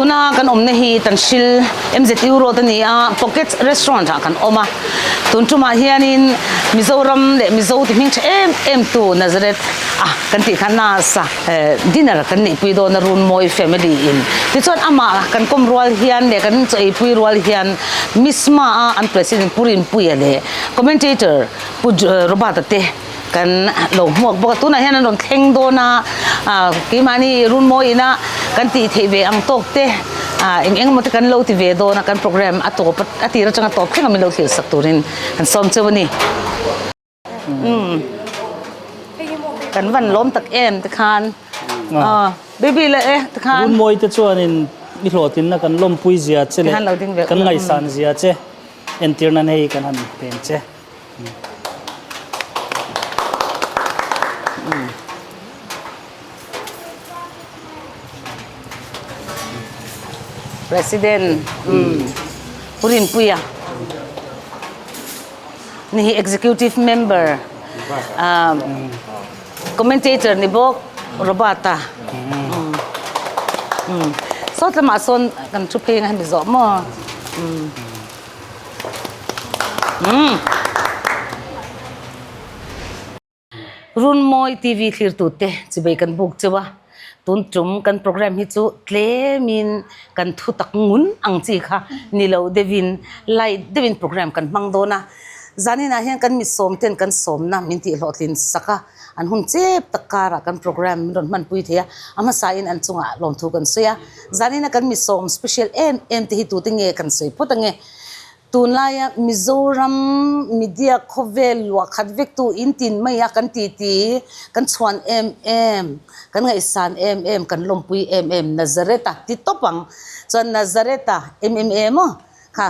Tuna kan awmna hi Tanhril MZU Road a ni a, Pocket Restaurant ah kan awm a. Tun tumah hianin Mizoram leh Mizo ti hming tha em em tu Nazareth a kan tih kha nasa dinner kan neihpui dawn a Runmawi family in. Tichuan amah kan kawm rual hian leh kan chaw eipui rual hian Misma a an President Pu Rinpuia leh Commentator Pu Robert-a te kan lo hmuak bawk a tunah hian an rawn thleng dawn a ah keimahni runmawi ina kan tih theih ve ang tawk te ah eng eng emaw te kan lo ti ve dawn a kan program a tawp a tir atanga tawp thleng a min lo thlir sak turin kan sawm cheu a ni umm kan van lawm tak em te khan ah baby leh e te khan runmawi te chuanin i hlawhtlinna kan lawmpui zia che leh kan ngaihsan zia che entir nan hei kan han pen che. President Pu Rinpuia ni hi executive member commentator ni bawk Robert-a saw tlama sawn kan thu phei ang a hemi zawh maw. Runmawi TV thlirtute chibei kan buk cheu a, tun tum kan program hi chu tlemin kan thu tak ngun ang chi kha ni lo deuhin light deuhin program kan hmang dawn a. Zaninah hian kan misawm ten kan sawmna min tih hlawhtlin sak a, an hun chep tak karah kan program min rawn hmanpui thei a, a hmasain an chungah lawmthu kan sawi a. Zanina kan misawm special em em te hi tute nge kan sawi phawt ange? Tunlaia Mizoram media khawvel luah khat vektu in tin mai a kan titi, kan chhuan em em, kan ngaihsan em em, kan lawmpui em em Nazareth-a ti tawp ang. Chuan Nazareth-a MMA maw kha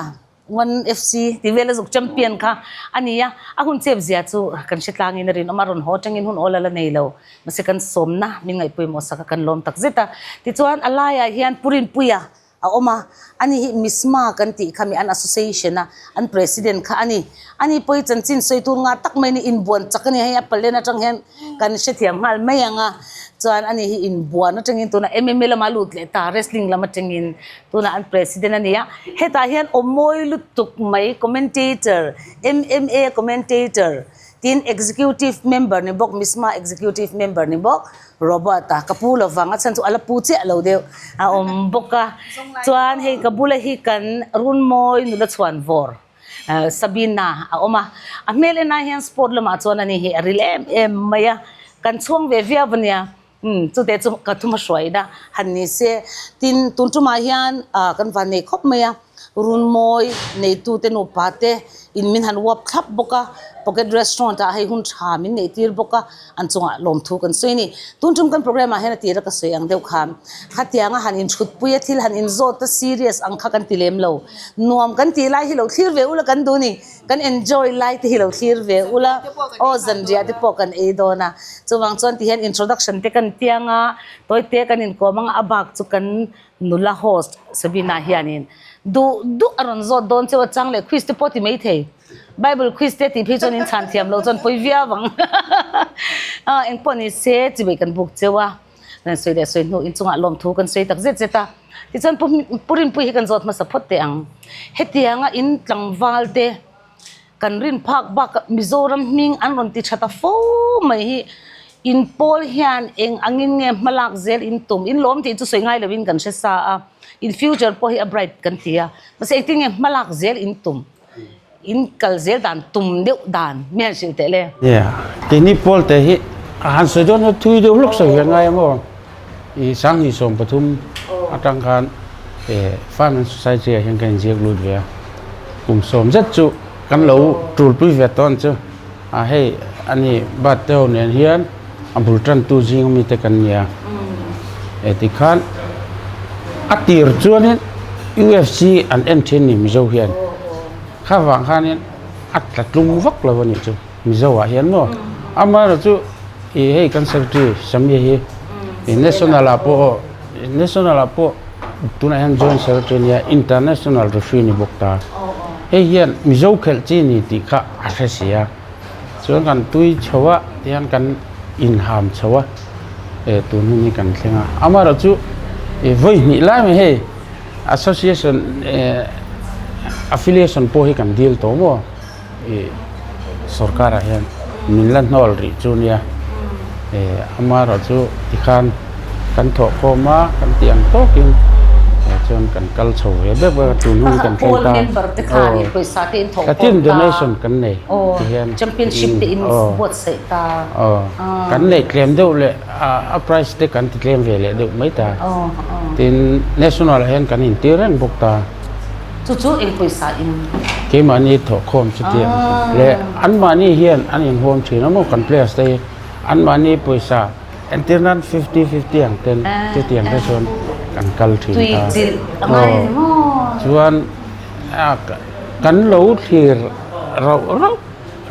One FC tih vel a zuk champion kha a ni a, a hun chep zia chu kan hre tlangin a rinawm a, rawn haw atangin hun awl a la nei lo. Mahse kan sawmna min ngaihpawimawh sak a, kan lawm tak zet a. Tichuan a laiah hian Pu Rinpuia a awm a, ani hi Misma kan tih kha mi an association a an president kha a ni. Ani pawh hi chanchin sawi tur ngah tak mai a ni, inbuan chak a ni hei a palen atang hian kan hrethiam nghal mai ang a, chuan ani hi inbuan atangin tunah MMA lama lut leh ta wrestling lam atangin tunah an president a ni a, hetah hian aw mawi lutuk mai commentator MMA commentator tin executive member ni bawk Misma executive member ni bawk Robert a ka pu lovang a chhan chu a la pu chiah lo deuh a awm bawk a chuan hei ka bula hi kan runmawi nula chhuan vawr Sabina a awm a a hmel enah hian sport lamah chuan ani hi a ril em em mai a kan chhuang ve viau a nia umm chute chu ka thuma hruaina han ni se tin tun tumah hian ah kan van nei khawp mai a. Runmawi neitute nupa te in min han uap thlap bawk a, pocket restaurant ah hei hun tha min neih tir bawk a, an chungah lawmthu kan sawi a ni. Tun tum kan program ah hian a tira ka sawi ang deuh khan khatianga han inthutpui a thil han inzawt a serious ang kha kan ti lem lo. Nuam kan tih lai hi lo thlir ve ula kan duh a ni, kan enjoy lai te hi lo thlir ve ula, aw zanriah te pawh kan ei dawn a, chuvang chuan tihian introduction te kan tiang a, tawi te kan inkawm ang a, a bak chu kan Nula host Sabina hianin duh duh a rawn zawt dawn cheu a chang leh quiz te pawh ti mai thei. Bible quiz te tih phei chuan in chhan thiam loh chuan pawi viau ang. A engpawh ni se chibei kan buk cheu a, kan sawi leh sawi hnu inchungah lawmthu kan sawi tak zet zet a. Tichuan Pu Pu Rinpuii hi kan zawt hmasa phawt teh ang. Hetianga in tlangval te kan rin phak bakah Mizoram hming an rawn ti tha ta fo mai hi in pawl hian eng angin nge hmalak zel in tum in lawm tih chu sawi ngai lovin kan hre sa a in future pawh hi a bright kan ti a mahse engtin nge hmalak zel in tum in kal zel dan tum deuh dan mi han hrilh teh le. Yeah keini pawl te hi a han sawi dawn a thui deuh hlawk sawi ve ngai ang aw i sanghnih 13 atang khan Farming Society ah hian kan inziak lut ve a kum sawm zet chu kan lo tulpui ve tawh ang chu a hei ani birthday ho nen hian a bul tantu zing ami te kan nia e tikhan a tir chuanin UFC an en thin ni Mizo hian kha vang khanin a tla tlung vak lo a nih chu Mizo ah hian maw amaherawh chu ih hei kan secretary Samia hi national ah pawh National ah pawh tunah hian joint secretary nia international referee ni bawk ta. Hei hian Mizo khelh chi ni tih kha a hre si a. Chuan kan tui chho a tihian kan inham chho a e tun hun hi kan thleng a. Amaherawh chu e vawi hnih lai mai hei. Association affiliation pawh hi kan dil tawh maw ih sorkar ah hian min la hnawl rih chu nia amaherawh chu tikhan kan thawh khawm a kan tih ang tawkin chuan kan kal chho ve bek bek a tun hun kan thleng ta aw tin donation kan nei ti hian aw kan neih tlem deuh leh a price te kan ti tlem ve leh deuh mai ta. Tin, National ah hian kan intir reng bawk ta. Chu chu eng pawisa in? Keimahni thawhkhawm chuti leh anmahni hian an inhuam thin a maw kan players te hi anmahni pawisa entir nan fifty fifty ang ten chutiang te chuan kan kal thin ta. Tui chilh a ngai a ni maw? Chuan kan lo thlir rauh rauh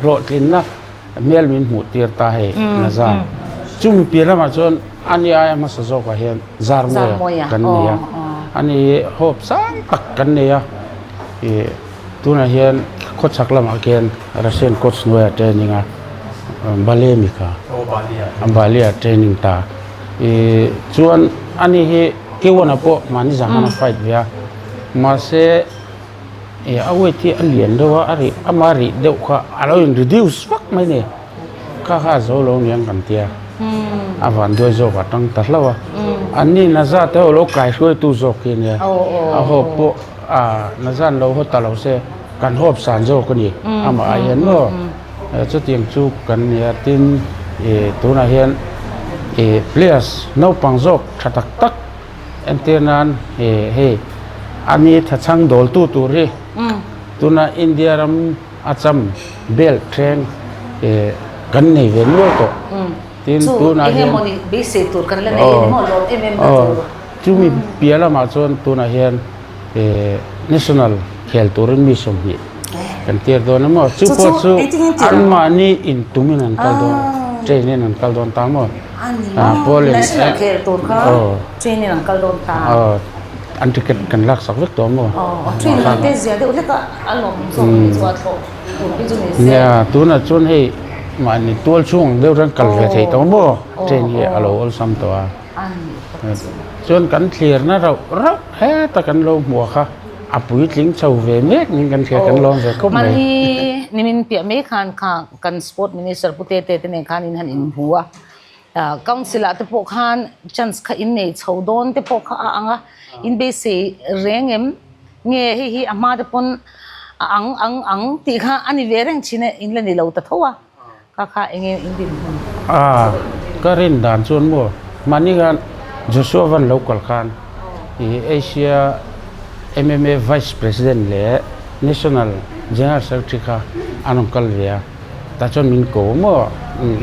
hlawhtlinna Hmel min hmuh tir ta hei Nazar. Chumi piah lamah chuan ani aia hmasa zawkah hian Zarmawia kan nei a. Ani hi hope sang tak kan nei a. Ih tunah hian khawchhak lamah khian Russian coach hnuaiah training a Balemi kha Balia training ta. Ih chuan ani hi K1 ah pawh mahni zah khan a fight ve a. Mahse. Ih a weight hi a lian deuh a a rih ama rih deuh kha a lo in reduce vak mai ni kha kha a zo lo niang kan tia a van duai zawk a tang ta hlauh a an ni naza te ho lo kai hruaitu zawk hi ania a hawp pawh a naza an lo haw ta lo se kan hawp san zawk a ni amah ah hian maw chutiang chu kan nia tin ih tunah hian ih players naupang zawk tha tak tak. Entir nan hei a ni thachhang dawltu tur hi tuna India ram a cham belt thleng kan nei ve nual tawh. Tin tunah hian chumi piah lamah chuan tunah hian national khel turin mi 20 kan tir dawn a maw chu pawh chu anmahni intumin an kal dawn train in an kal dawn ta maw. Paul in national khel tur kha train in an kal dawn ta. An ticket kan lak sak vek tawh maw. Train lam te zia deuh hlek a a lawm zawk mai chu a thlawh tur hi chu ni se. Nia tunah chuan hei mahni tual chhung ang deuh hian kal ve thei tawh maw train hi a lo awlsam tawh a. Chuan kan thlirna rauh rauh heta kan lo hmuh kha a puitling chho ve mek niin kan hria kan lawm ve khawp mai. Mahni nimin piah mai khan kha kan sport minister Pu Tete te nen khan in han inhmu a, council ah te pawh khan chance kha in nei chho dawn te pawh kha a ang a, in beisei reng em? Nge hei hi a hma te pawn a ang ang ang tih kha a ni ve reng thin e, in la ni lo ta tho a, kha kha eng nge in dinhmun? A, ka rin dan chuan maw, mahni khan Joshua Van lo kal khan i Asia MMA Vice President leh National General Secretary kha an rawn kal ve a, tah chuan min ko maw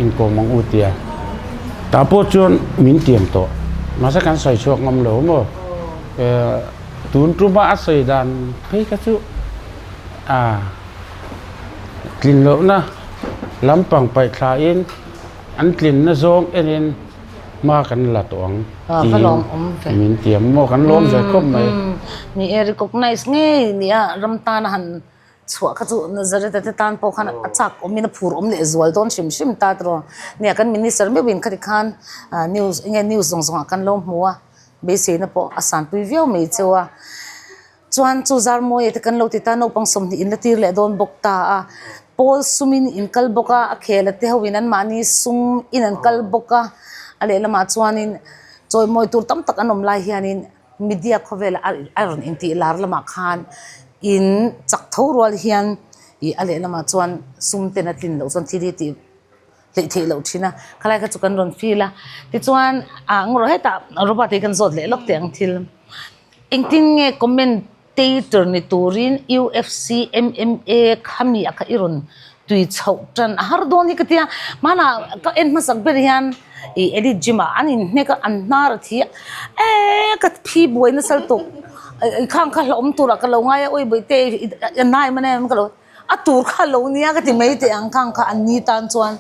in kawm ang u tia, tah pawh chuan min tiam tawh, mahse kan sawi chhuak ngam lo maw, tun tuma a sawi dan phei kha chu a tlin lohna lampang paih thlain an tlinna zawng enin hma kan la tawh ang tiin min tiam maw kan lawm ve khawp mai. Ni e recognize ngei nia ram tana han chhuah kha chu Nazareth te tan pawh khan a chak awmin a phur awm leh zual dawn hrim hrim ta tiraw. Nia kan minister meuhin khati khan news enge news zawng zawngah kan lo hmu a beiseina pawh a sanpui viau mai cheu a. Chuan chu Zarmawia te kan lo ti ta, naupang 20 in la tir leh dawn bawk ta a. Pawl sumin in kal bawk a, a khel a te ho in anmahni sum in an kal bawk a. A lehlamah chuanin chawimawi tur tam tak an awm lai hianin media khawvela a rawn intih lar lamah khan in chak tho rual hian ih a lehlamah chuan sum ten a tlin loh chuan thil hi tih hleih theih loh thin a. Khalai kha chu kan rawn feel a. Tichuan ah ngawrh hetah Robert hi kan zawt leh lawk teh ang thil. Engtin nge commentator ni turin UFC MMA khami a kha i rawn tui chhoh tan a har dawn hi ka tia. Hmanah ka en hmasak ber hian ih Elite Gym ah an inhnek a, an hnar a thi a, eee ka phi buai nasa lutuk. Khang kha hlauhawm turah ka lo ngai a, awi bawihte a nai em a nai em ka lo a tur kha lo nia ka ti mai teh ang khang kha an ni tan chuan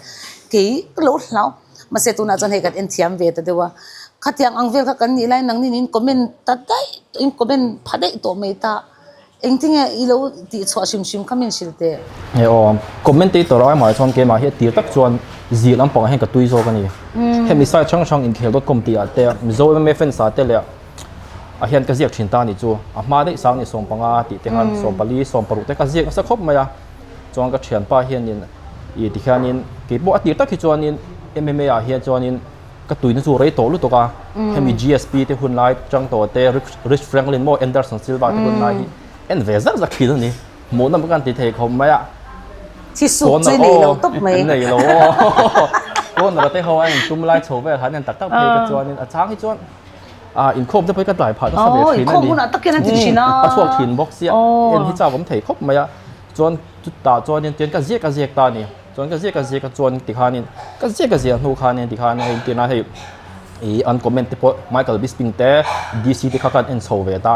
kei ka lo hlau. Mahse tunah chuan hei kan en thiam ve ta deuh a, khatiang ang vel kha kan nih lai nangnin in comment ta daih in comment pha daih tawh mai ta, engtinge i lo tih chhuah hrim hrim kha min hrilh teh. Hei aw, commentator ai mah chuan keimah hi a tir tak chuan zir lampangah hian ka tui zawk a ni. Hemi site hrang hrang inkhel dot com tih ah te Mizo MMA fans ah te leh. ah hian ka ziak thin ta a nih chu. A hma daih sang ni 15 tih te khan 14, 16 te ka ziak nasa khawp mai a. Chuan ka thianpa hianin ih tikhianin keipawh a tir tak hi chuanin MMA ah hian chuanin ka tuina chu rei tawh lutuk a. Hemi GSP te hun lai chang tawh te Rich Franklin maw Anderson Silva te hun lai hi en ve zak zak thin a ni. Hmuhnawm ka ti thei khawp mai a. Thi suk chu i nei lo tawp mai. Nei lo aw. Corner te ho a intum lai chho vel han en tak tak phei ka chuanin a chang hi chuan a inkhawm te pawh hi ka tlai phah nasa ve thin a ni. Inkhawm hunah takin an ti thin a. A chhuak thin bawk sia. En hi chak awm thei khawp mai a. Chuan chutah chuanin tian ka ziak a ziak ta a ni. Chuan ka ziak a ziak a chuan tikhanin ka ziak a ziah hnu khanin tikhan hei entirna hei ih an comment te pawh Michael Bisping te DC te kha khan en chho ve ta.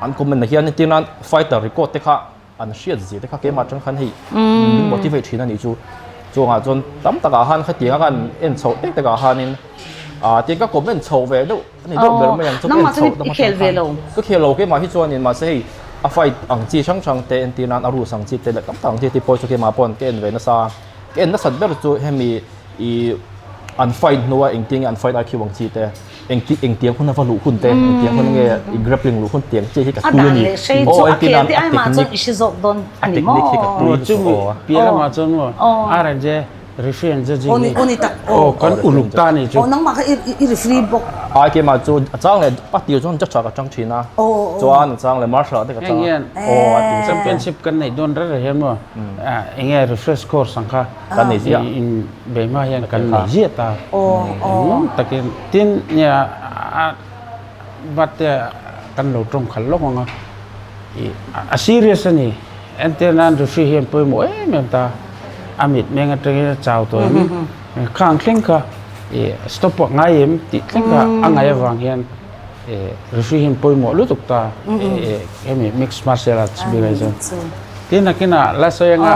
An comment ah hian entirna fighter record te kha an hriat zia te kha keimah atang khan hei min motivate thin a nih chu. Chungah chuan tam takah khan khatianga khan en chhoh tek takah khanin ah tiang ka comment chho ve deuh a ni deuh ber mai ang chu ka en chhoh deuh atang khan ka khel lo keimah hi chuanin mahse hei a fight ang chi hrang hrang te entir nan a rules ang chi te leh tam tak ang chi te pawh chu keimah pawh ka en ve nasa ka en nasat ber chu hemi ih an fight hnua engtin nge an fight IQ ang chi te. Engti engtiang hun a va luh hun te, engtiang hun nge i grappling luh hun tiang chiah hi ka tui a ni. Aw a ken te ai mah chuan i hre zawk dawn a ni maw? A technique hi ka tui lutuk aw. Chumi piah lamah chuan maw RNJ referee an judging hi. Aw ni tak aw. Kan uluk ta ni chu. Aw nangmah kha i referee bawk. Ai keimah chu a chang leh a tir chuan judge ah ka tang thin a. Chuan a chang leh marshal ah te ka tang a. Aw a ti. Championship kan neih dawn reng reng hian maw enge refresh course ang kha. Kan nei ziah. Bei hma hian kan nei ziah ta. Engmawng takin tin nia a birthday ah kan lo tawng khalh lawk ang a, ih a serious a ni. Entir nan referee hian pawimawh em em ta. A mit meng atangin a chau tawh em, khang thleng kha ih stop ah ngai em tih thleng kha a ngaih avang hian ih referee hian pawimawh lutuk ta ih hemi mixed martial arts bik ah chuan. Tin nakinah la sawi anga.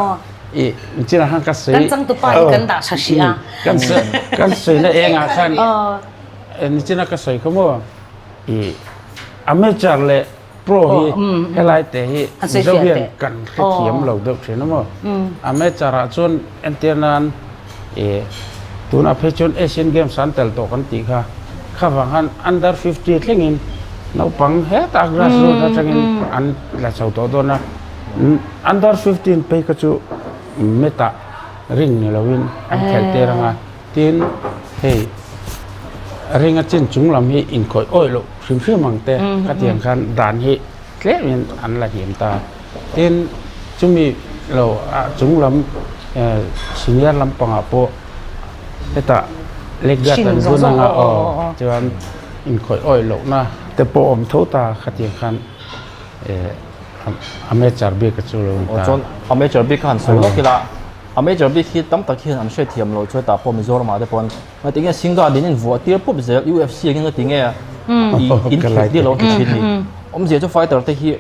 I chinah khan ka sawi. Kan changtupa hi kan dah tha hrih a. Kan kan sawina engah khan nichina ka sawi kha maw i amateur leh pro hi helai te hi Mizo hian kan hrethiam lo deuh thin a maw. Amateur ah chuan entir nan i tunah phei chuan Asian Games an tel tawh kan tih kha kha vang khan under 50 thlengin naupang hetah grass root atangin an la chho tawh dawn a. Under 15 phei kha chu metah ring ni loin an khelh tir ang a, tin hei ring a chin chung lam hi inkhawih awih loh hrim hrim ang te khatiang khan dan hi tlemin an la him ta. Tin chumi lo a chung lam senior lampangah pawh hetah leg guard an bun ang a aw chuan inkhawih awih lohna te pawh awm tho ta khatiang khan. Amateur bik a chu lo ni ta. Chuan amateur bik kha han sawi lawk ila, amateur bik hi tam tak hian an hrethiam lo chu hetah pawh Mizoram ah te pawh an tinge Singha din in vuah tir pup zel UFC angin nga tinge in khelh tir lo an ti thin ni. Awmzia chu fighter te hi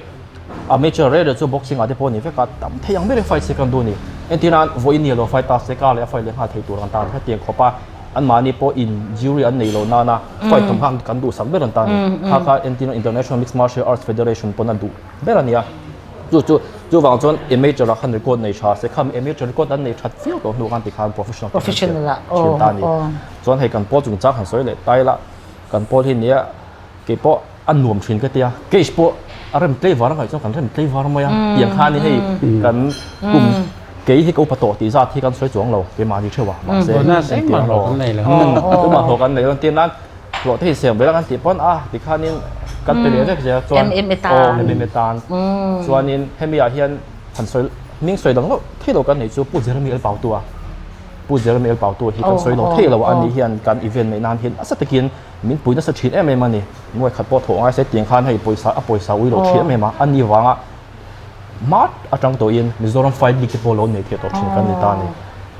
amateur reh reh chu boxing ah te pawh a ni vek a, tam thei ang ber in fight se kan duh a ni. Entir nan vawiin ni lo fight ta se kar leh a fight leh nghal thei tur an tan hetiang khawp a. Anmahni pawh in jury an nei lo nana fight tum kha kan duhsak ber an ta a ni. Kha kha entirna International Mixed Martial Arts Federation pawn a duh ber a nia. Chu chu chuvang chuan amateur ah khan record nei tha se khami amateur record an nei that viau tawh hnu khan tikhan professional te kan thin ta a ni. Chuan hei kan pawl chungchang han sawi leh ta ila kan pawl hi nia keipawh a nuam thin ka tia cage pawh a rem tlei var a ngaih chuan kan rem tlei var mai a tiang khan hi hei kan kum kei hi ka upa tawh tih zat hi kan sawi chuang lo keimahni theuh a mahse engmah hlawh kan nei lo tumah hlawh kan nei lo tir nan hlawh te hi siam ve la kan tih pawn a tikhanin kan pe leh vek zel chuan aw MMA tan chuanin hemi ah hian han sawi hming sawi dang loh thei lo kan neih chu Pu Jeremy Elpautua Pu Jeremy Elpautua hi kan sawi lo thei lo a ani hian kan event neih nan hian nasa takin Min pui nasa thin em em a ni. Nuai khat pawh thawh ngai se tiang khan hei pawisa a pawisa ui lo thin em em a, a ni vanga hma atang tawhin Mizoram Fight League te pawh lo nei thei tawh thin kan ni ta a ni.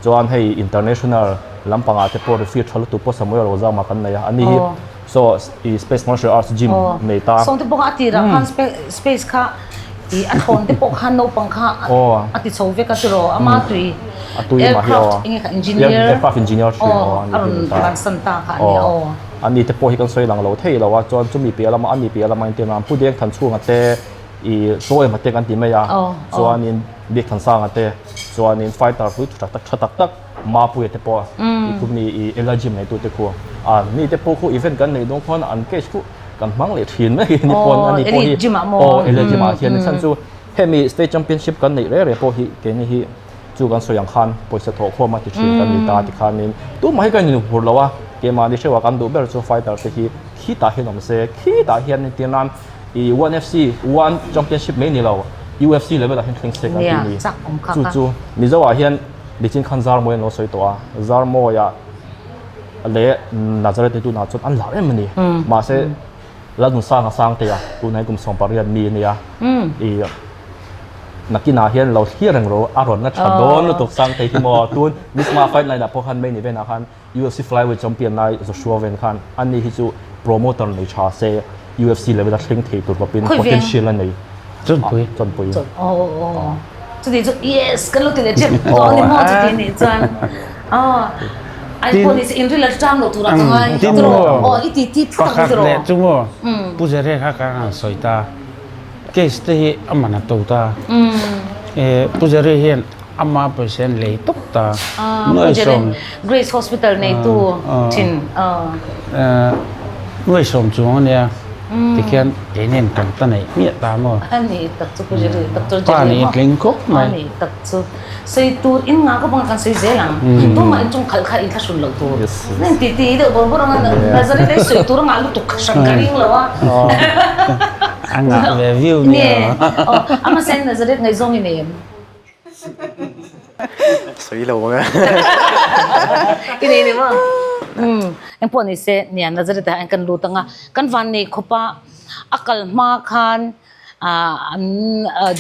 Chuan hei international lampangah te pawh referee tha lutuk pawh Samuel Rozama kan nei a, a ni hi saw i Space Martial Arts Gym nei ta. Sawngte pawh kha a tirah khan space kha i a thawn te pawh khan naupang kha a ti chho vek a tiraw ama tui aircraft enge kha engineer aircraft engineer thin aw a rawn bansan ta kha a nia aw. Ani te pawh hi kan sawi lang lo thei lo a chuan chumi piah lama ani piah lama intir nan Pu Deng Than chhunga te i chaw emaw te kan ti mai a chuanin Biak Than Sanga te chuanin fighter pui tha tak tha tak tak Mapuia te pawh i khumi i Ella Gym neitu te khu a mi te pawh khu event kan neih dawn khuan an cage khu. kan hmang leh thin mai ni pawn ani pawh hi aw elite gym ah hian chhan chu hemi state championship kan neih reh reh pawh hi keini hi chu kan sawi ang khan pawisa thawh khawm a ti thin kan ni ta tikhanin tumah hi kan inhur lo a keimahni hreuh a kan duh ber chu fighter te hi khitah hian awm se khitah hian entir nan i one FC one championship mai ni lo UFC level ah hian thleng se kan tih ni chu chu Mizo ah hian nichin khan Zarmawi an lo sawi tawh a Zarmawi ah leh Nazareth te tunah chuan an lar em a ni mahse Lalnunsanga Sangtea tunah hi kum 18 mi a nia i nakinah hian lo thlir reng rawh a rawn la tha dawn lutuk Sangtei hi maw tun Misma fight night ah pawh khan main event ah khan UFC flyweight champion lai Joshua Van khan ani hi chu promoter nei tha se UFC level a thleng thei tur khawpin potential a nei. Chawnpui. Chawnpui. Aw chuti chu yes kan lo ti leh tep tawh a ni maw chuti nih chuan aw ai pawh ni se in ri la tang lo turah ka ngai tiraw aw i ti ti phut ang tiraw. Pakhat leh chu maw Pu Zere kha ka han sawi ta case te hi a man a to ta Pu Zere hian Ama pawisa an lei tawp ta. Nuaisawm. Grace Hospital neitu thin. Nuaisawm chuang a nia. Tikhian keinen kan ta neih hmiah ta maw? A ni tak chu Pu Jerry, Doctor Jerry. Pa nih tling khawp mai. A ni tak chu. Sawi tur in nga khawp anga kan sawi zel ang. Tumah in chung khalh kha in thlahrun loh tur. Nen ti ti deuh bawr bawr anga Nazareth ei sawi tur anga lutuk hran ka ring lo a. A ngah ve viau nia. Ama sen Nazareth ngaihzawng i nei em? Sawi lo ang e. I nei ni maw? Umm engpawh ni se nia Nazareth ah hian kan lut ang a, kan van nei khawp a, a kal hma khan ah an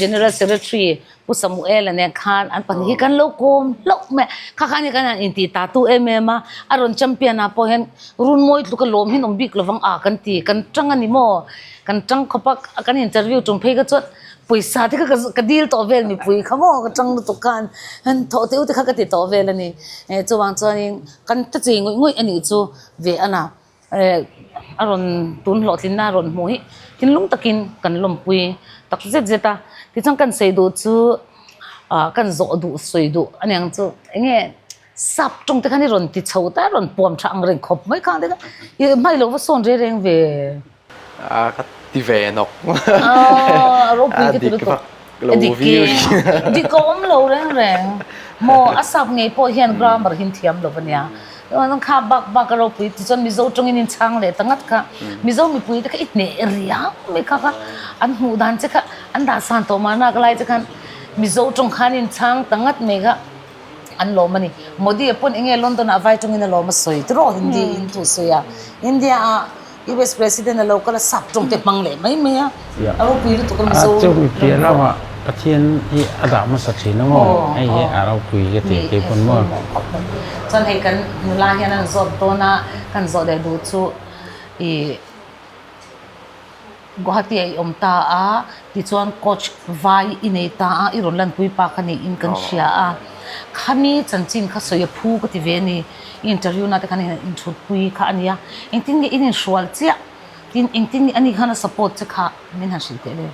General Secretary Pu Samuel-a nen khan an pahnih hi kan lo kawm hlauh mai a, kha khan hi kan han intih ta tu em em a, a rawn champion ah pawh hian runmawi tluka lawm hi an awm bik lovang a kan ti, kan tang a ni maw? Kan tang khawp a, kan interview tum phei kha chuan Pawisa te kha ka dil tawh vel mipui kha maw ka tang lutuk khan han thawh teuh te kha ka ti tawh vel a ni. Chuvang chuanin kan ta chei ngawih ngawih a nih chu ve a na a rawn tun hlawhtlinna a rawn hmuh hi thinlung takin kan lawmpui tak zet zet a. Tichuan kan sawi duh chu ah kan zawh duh sawi duh a niang chu eng nge sap tawng te khan i rawn ti chho ta a rawn puam tha ang reng khawp mai khang te kha i hmai lo va sawn reng reng ve. A ka ti ve nawk. A ropui ka ti lutuk. A dik vak lo viau. Dik a awm lo reng reng. Maw a sap ngei pawh hian grammar hi an thiam lo ania. Chuan kha bak bak a ropui ti chuan Mizo tawngin in chhang leh ta ngat kha. Mizo mipui te kha i hneh riau mai kha kha an hmuh dan che kha an dah san tawh mahna ka lai che khan Mizo tawng khan in chhang ta ngat mai kha. An lawm a ni. Modi a pawn enge London ah vai tawngin a lawm a sawi tiraw Hindi in thu sawi a. India ah US President a lo kal a sap tawng te hmang leh mai mai a. A ropui lutuk a Mizo. A chung piah lamah Pathian hi a dah hmasa thin a maw? Hei hi a ropui ka ti kei pawn maw? Chuan hei kan nula hian an zawt dawn a, kan zawh leh duh chu i Guwahati ah i awm ta a, tichuan coach vai i nei ta a, i rawn lanpui pa kha niin kan hria a. Khami chanchin kha sawi a phu ka ti ve a ni. I interview na te khan in inthutpui kha a nia. Engtin nge in inhrual chiah? Tin, engtin nge ani khan a support che kha min han hrilh teh le?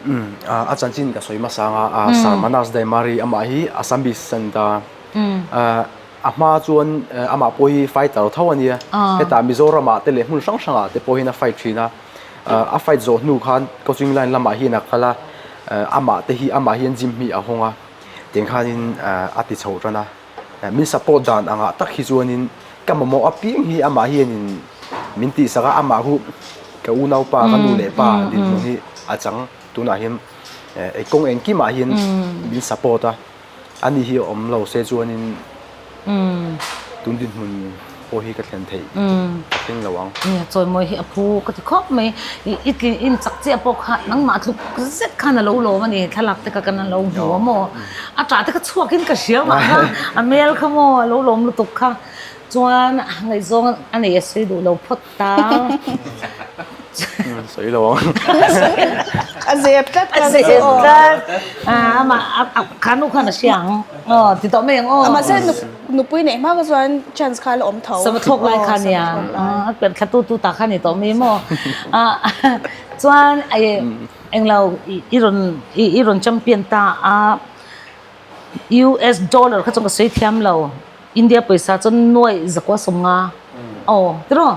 Umm, a chanchin ka sawi hmasa ang a, Sir Manas Daimari amah hi Assamese center A hma chuan amah pawh hi fighter tho a nia. Hetah Mizoramah te leh hmun hrang hrangah te pawhin a fight thin a. A fight zawh hnu khan coaching line lamah hian a kal a, amah te hi amah hian gym hi a hawng a, tiang khanin a ti chho tan a. Min support dan angah tak hi chuanin ka mamawh apiang hi amah hianin min tihsak a, amah hu ka unaupa ka nu leh pa dinhmun hi a chang tunah hian kawng engkimah hian min support a. Ani hi awm lo se chuanin tun dinhmun pawh hi ka thlen theih ka thleng lo ang. Nia, chawimawi hi a phu ka ti khawp mai. I tlin in chak chiah pawh kha nangmah tluk zet khan a lo lawm a ni. Thlalak te kha kan lo hmu a maw? A ṭah te kha chhuakin ka hria mah kha a hmel kha maw a lo lawm lutuk kha. Chuan ngaihzawng a nei a sawi duh lo phawt ta. Sawi lo ang. A zep tlat A zep tlat. Amah kha nu khan a hria ang. Aw ti tawh mai ang aw. Mahse nupui neih hma kha chuan chance kha la awm tho. Sama thawk lai kha nia. A perh thla tu tu ta kha ni tawh mai maw. Chuan englo i rawn i rawn champion ta a US dollar kha chuan ka sawi thiam lo. India pawisa chuan nuaih zakua 50 aw tiraw.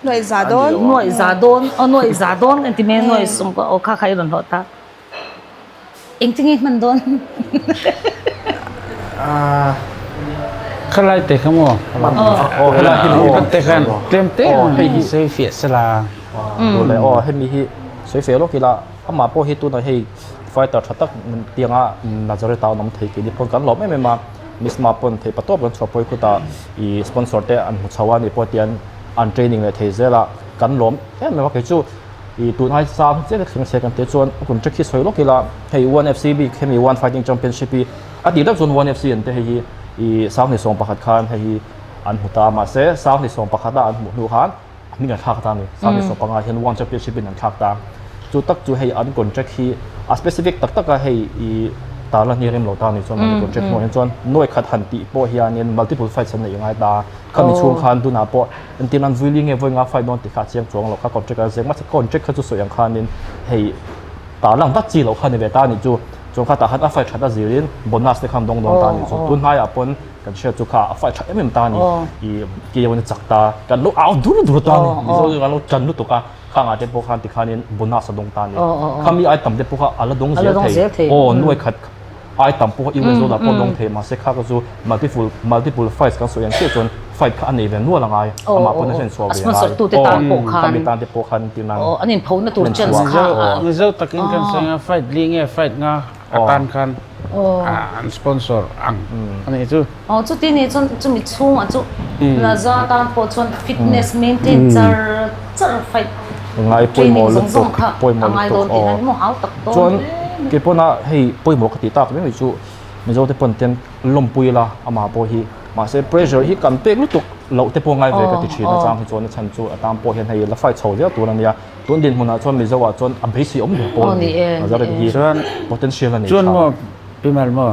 Nuaih za dawn. Nuaih za dawn. Aw nuaih za dawn kan ti mai a, nuaih sawmkua aw kha kha i rawn hlawh ta. Engtin nge hman dawn? Khalai te kha maw? Aw helai hi maw? Te khan tlem te hei hi sawi fiah sela. Duh leh aw hemi hi sawi fiah lawk ila amah pawh hi tunah hei fighter tha tak tianga Nazareth ah an awm thei keini pawn kan lawm em em a Misma pawn theih patawp kan chhuah pawh hi khutah ih sponsor te an hmu chho a nih pawh tian an training leh thei zel a kan lawm em em a kei chu Ih tun ai sang chiah ka thleng se kan tih chuan a contract hi sawi lawk ila hei one FC bik hemi one fighting championship hi a tih tak chuan one FC an te hei hi ih 2011 khan hei hi an hmu ta mahse 2011 a an hmuh hnu khan a hming an thlak ta a ni 2015 hian one championship in an thlak ta chu tak chu hei an contract hi a specific tak tak a hei ih tarlan hi a rem lo ta a ni chuan mahni contract hnuaiah hian chuan nuai khat han tih pawh hianin multiple fights an neih ngai ta khami chhung khan tunah pawh Entir nan vui li nge vawi nga fight dawn tih kha a chiang chuang lo kha contract a ziak mahse contract kha chu sawi ang khanin hei tah lang vat chi loh kha ni ve ta a nih chu chuan kha tah khan a fight that a zirin bonus te khan dawng dawn ta a nih chu tun hnaiah pawn kan hriat chu kha a fight that em em ta a ni ih keiawn a chak ta kan lo au dur dur ta a ni mizo chu kan lo tan lutuk a khangah te pawh khan tikhanin bonus a dawng ta a ni khami ai tam te pawh kha a la dawng zel thei aw nuai khat Ai tam pawh US dollar pawh dawng thei mahse kha ka chu multiple multiple fights kan sawi ang chiah chuan fight kha a nei ve nual angai amah pawn a hlen chhuah ve angai aw khami tan te pawh khan tin ang an in pho na tur chance kha Mizo takin kan sawi anga fight li nge fight nga atan khan an sponsor ang a nih chu. Aw chuti nih chuan chumi chhungah chu Naza tan pawh chuan fitness maintain char char fight Ngai training pawimawh zawng lutuk zawng kha a pawimawh ngai lutuk dawn tih aw na ni maw hau tak dawn chuan hle mai. kei pawna hei pawimawh ka tih tak mai mai chu Mizo te pawn ten lawmpui ila amah pawh hi mahse pressure hi kan pek lutuk loh te pawh ngai ve ka ti thin a chang hi chuan a chhan chu a tan pawh hian hei la fight chho zel tur a nia tun dinhmunah chuan Mizo ah chuan a beisei awm ber pawh a ni Nazareth hi potential a nei tha. Chuan maw Pimal maw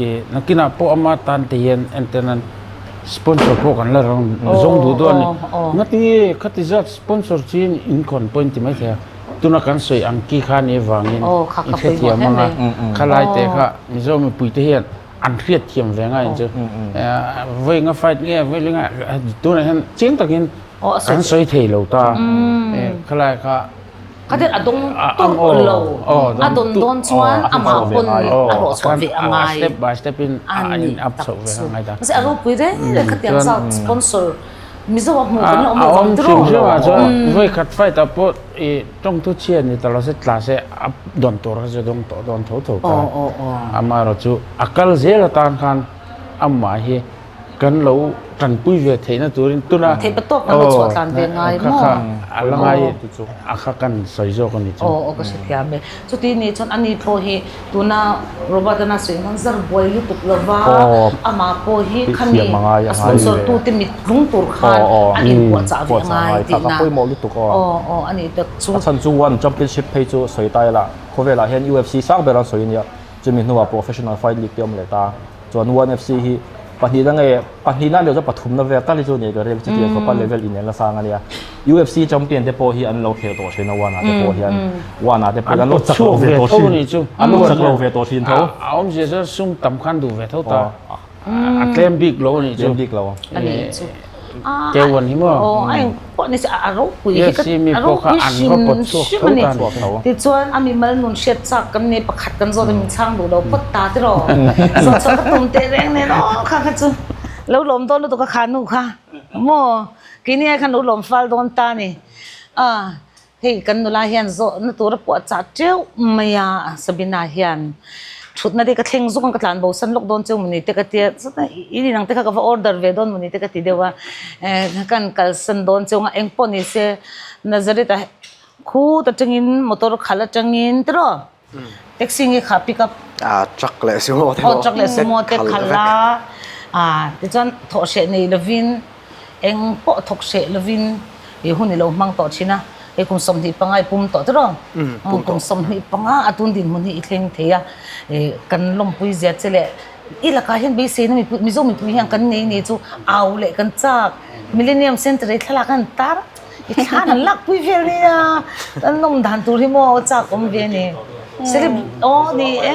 I nakinah pawh ama tan te hian entir nan sponsor pawh kan la rawn zawng duh dawn a ni. Ngati nge khati zat sponsor chin in khawn pawh in ti maithei a, tuna kan sawi ang ki kha ni avangin in hrethiam ang a, khalai te kha Mizo mipui te hian an hriatthiam ve ngai ang chu. Vawi nga fight nge vawi li nga tunah hian chiang takin kan sawi thei lo ta, khalai kha. Khatin a dawng tur lo, a dawn dawn chuan amah pawn a hlawh chhuah ve a ngai. Step by step in a ni tak chu. Mahse a ropui reng reng khatiang zat sponsor Mizo a hmuh kan la awm lo vang tiraw. A awm hrim hrim ah chuan vawi khat fight ah pawh i tawngthu chhia ni ta lo se tla se a dawn tur kha chu a dawng tawh dawn tho tho ta. Amaherawh chu a kal zel atan khan amah hi Kan lo tanpui ve theihna turin tuna Theih patawk kan lo chhuah tlan ve ngai maw? Kha kha a la ngai a kha kan sawi zawk a ni chu. Aw aw ka hrethiam e. Chuti nih chuan ani pawh hi tuna Robert a sawi khan zar buai lutuk lova amah pawh hi khami a sponsor tute mit tlung tur khan a inpuahchah ve ngai tihna. Aw aw a nih tak chu. A chhan chu one championship phei chu sawi ta ila khawvelah hian UFC sang ber an sawi a nia chumi hnuah professional fight league te awm leh ta. Chuan one FC hi pahnihna nge pahnihna leh chuan pathumna vel tal hi chu nei ka ring chutiang khawpa level in la sang a nia. UFC champion te pawh hi an lo khel tawh thin a one ah te pawh hian one ah te pawh an lo chak lo ve tawh thin an lo chak lo ve tawh thin tho. A awmzia chuan sum tam khan duh ve tho ta a tlem bik lo a nih chu. Tlem bik lo. A nih chu. Kewan hi maw? Aw a eng pawh ni se a ropui hi ka a ropui hrim hrim a ni. Tichuan a mimal nun hriat chak kan nei pakhat kan zawt a min chhang duh lo phawt ta tiraw. Zawt chhuah ka tum teh reng nen aw kha kha chu lo lawm dawn lutuk a kha nu kha maw keini ai khan lo lawm fal dawn ta a ni. Hei kan nula hian zawhna tur a puah chah teuh mai a, Sabina hian thutna te ka thleng zuk ang ka tlan bo san lawk dawn cheu mawni te ka tia in inang te kha ka va order ve dawn mawni te ka ti deuh a, kan kalsan dawn cheu ang a engpawh ni se Nazareth ah khut atangin motor khalh atangin tiraw Taxi nge kha pick up? Ah truck leh sumo te pawh. Aw truck leh sumo te khalh a, ah tichuan thawh hreh nei lovin eng pawh thawk hreh lovin i hun i lo hmang tawh thin a, hei kum 25 i pum tawh tiraw? Kum 25 a tun dinhmun hi i thleng thei a, kan lawmpui zia che leh i lakah hian beiseina mipui Mizo mipui hian kan nei ni chu au leh kan chak Millennium Centre i thlalak an tar a. I thlan an lak pui vel nia, kan nawm dan tur hi maw chak awm ve a ni. Celeb aw ni e,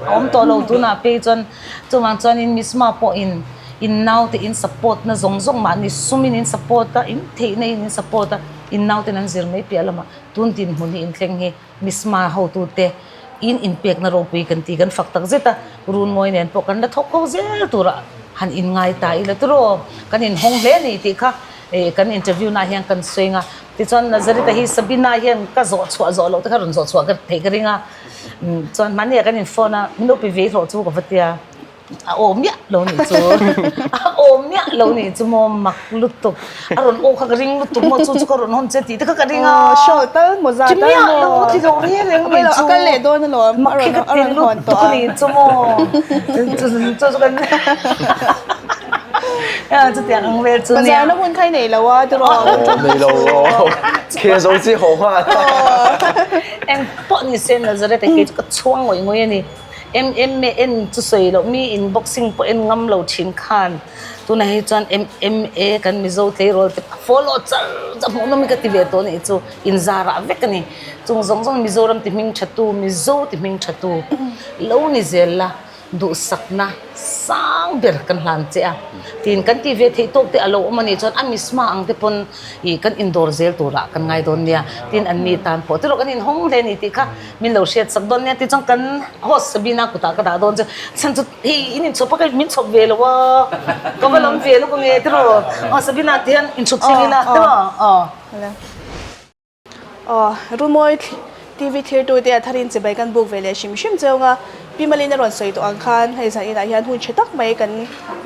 a awm tawh lo tunah phei chuan chuvang chuanin Misma pawhin In naute in support na zawng zawng mahni sumin in support a, in theihna in in support a, in nauten an zir mai piah lamah tun dinhmun hi in thleng hi Misma hotute in inpekna ropui kan ti kan fak tak zet a, Runmawi nen pawh kan la thawk ho zel turah han inngai ta ila tiraw kan inhawng hle a ni tih kha kan interview naah hian kan sawi ang a. Tichuan Nazareth-a hi Sabina hian ka zawh chhuah zawh loh te kha rawn zawh chhuah ka theih ka ring a, chuan hmanni ah kan in phone a, min lo pe ve hlawh chu ka va tia. A aw miah lo nih chu a aw miah lo nih chu maw mak lutuk a rawn aw kha ka ring lutuk maw chu chu ka rawn hawn che tih te kha ka ring a show tal maw za tal maw miah lo ti lo reng reng nih chu a kal leh dawn alawm mak hi ka ti lutuk nih chu maw chu chu kan chutiang ang vel chu nia bazar na hun kha i nei lo a tiraw nei lo khe zo chi haw nghal eng pawh ni se Nazareth ah kei chu ka chhuang ngawih ngawih a ni. MMA en chu sawi loh mi in boxing pawh en ngam lo thin khan tunah hi chuan MMA kan Mizo tleirawl te follow char char hmuh nawm hi ka ti ve tawh a nih chu inzarah vek a ni. Chung zawng zawng Mizoram ti hming tha tu Mizo ti hming tha tu lo ni zel la duhsakna sang ber kan hlan che a tin kan tih ve theih tawk te a lo awm a nih chuan a misma ang te pawn ih kan indawr zel turah kan ngai dawn nia tin an ni tan pawh tiraw kan inhawng hle a ni tih kha Min lo hriat sak dawn nia ti chuan kan host Sabina kutah ka dah dawn chu chhan chu hei in inchhawp a ka min chhawp ve lo a ka va lam ve lutuk nge tiraw aw Sabina ti hian inchhawp thleng ila tiraw aw. Aw Rumawi TV thirtu te a tharin chibai kan buk ve leh hrim hrim cheu nga Pi Malin a rawn sawi tawh ang khan hei zan inah hian hun tha tak mai kan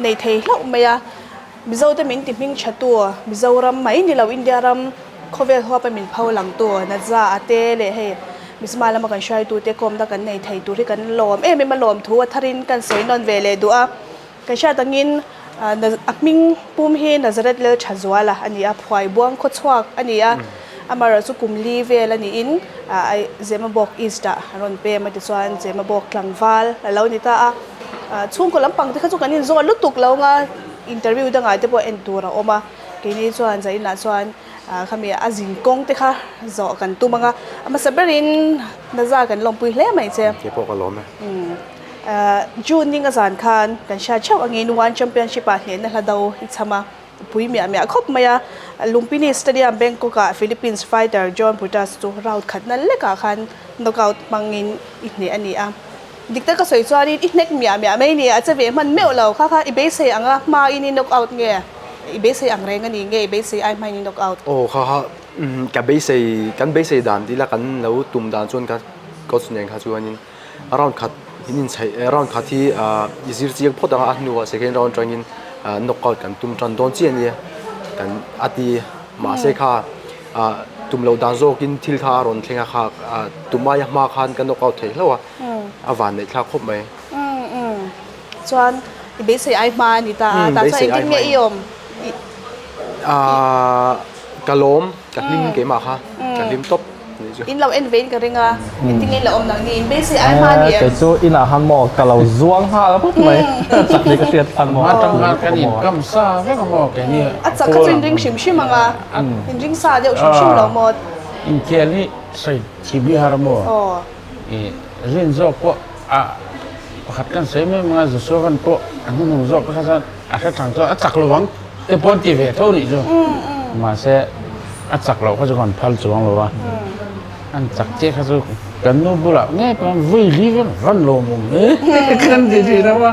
nei thei hlauh mai a. Mizote min ti hming tha tu, Mizoram mai ni lo India ram khawvel huapa min pho lang tu, Naza a te leh hei Mizma lama kan hruaitute kawmna kan nei thei tur hi kan lawm em em a lawm thu a tharin kan sawi nawn ve leh duh a. Kan hriat angin a hming pum hi Nazareth Lalthazuala a ni a, Phuaibuang khawchhuak a ni a, amaherawhchu kum li vel a niin Zemabawk East ah a rawn pem a tichuan Zemabawk tlangval a lo ni ta a. Chhungkaw lampang te kha chu kan inzawt lutuk lo anga interview dangah te pawh en tur a awm a, keini chuan zainah chuan khami a zin kawng te kha zawh kan tum anga a hmasa berin naza kan lawmpui hle mai che. Kei pawh ka lawm e. June ning a zan khan kan hriat theuh angin One Championship ah hnehna hla do i cham a, pui miah miah khawp mai a, Lumpini Stadium Bangkok ah Philippines fighter John Brutus chu round khatna lekah khan knockout hmangin i hneh a ni a. Dik tak ka sawi chuanin i hnek miah miah mai ni, a che ve hman meuh lo. Kha kha i beisei ang a, hmain i knock out nge? I beisei ang reng a ni nge i beisei ai hmain i knock out? Aw kha kha ka beisei, kan beisei dan tih ila kan lo tum dan chuan ka coach nen kha chuanin round khat in inchheih round khat hi i zir chiang phawt ang a, a hnuah second round atangin knock out kan tum tan dawn chiah a nia kan a ti mahse kha tum loh dan zawkin thil kha a rawn thleng a kha tum aia hma khan ka knock out thei hlauh a. A van neih thlak khawp mai. Chuan i beisei ai hma a ni ta a, tah chuan engtin nge i awm? Ka lawm, ka hlim keimah kha, ka hlim tawp nih chu. In lo en vein ka ring a, engtin nge in lo awm nang ni? In beisei ai hma a ni em? Kei chu inah khan maw ka lo zuang nghal vut mai, chak ni ka hriat khan maw. Hma tang khan kan inkam sa vek a maw keini. A chak kha chu in ring hrim hrim ang a, in ring sa deuh hrim hrim lo maw? Inkhel hi sawi thiam hi har a maw? I rin zawk pawh a pakhat kan sawi mai mai a, Joshua-van pawh a hnuhnung zawk kha chuan a hre thang chuan a chak lo ang te pawh an ti ve tho nih chu. Mahse a chak loh kha chu kan phal chuang lo a, an chak chiah kha chu kan nu bulah ngei pawh vui hli vel van lawm awm hle kan ti thin a.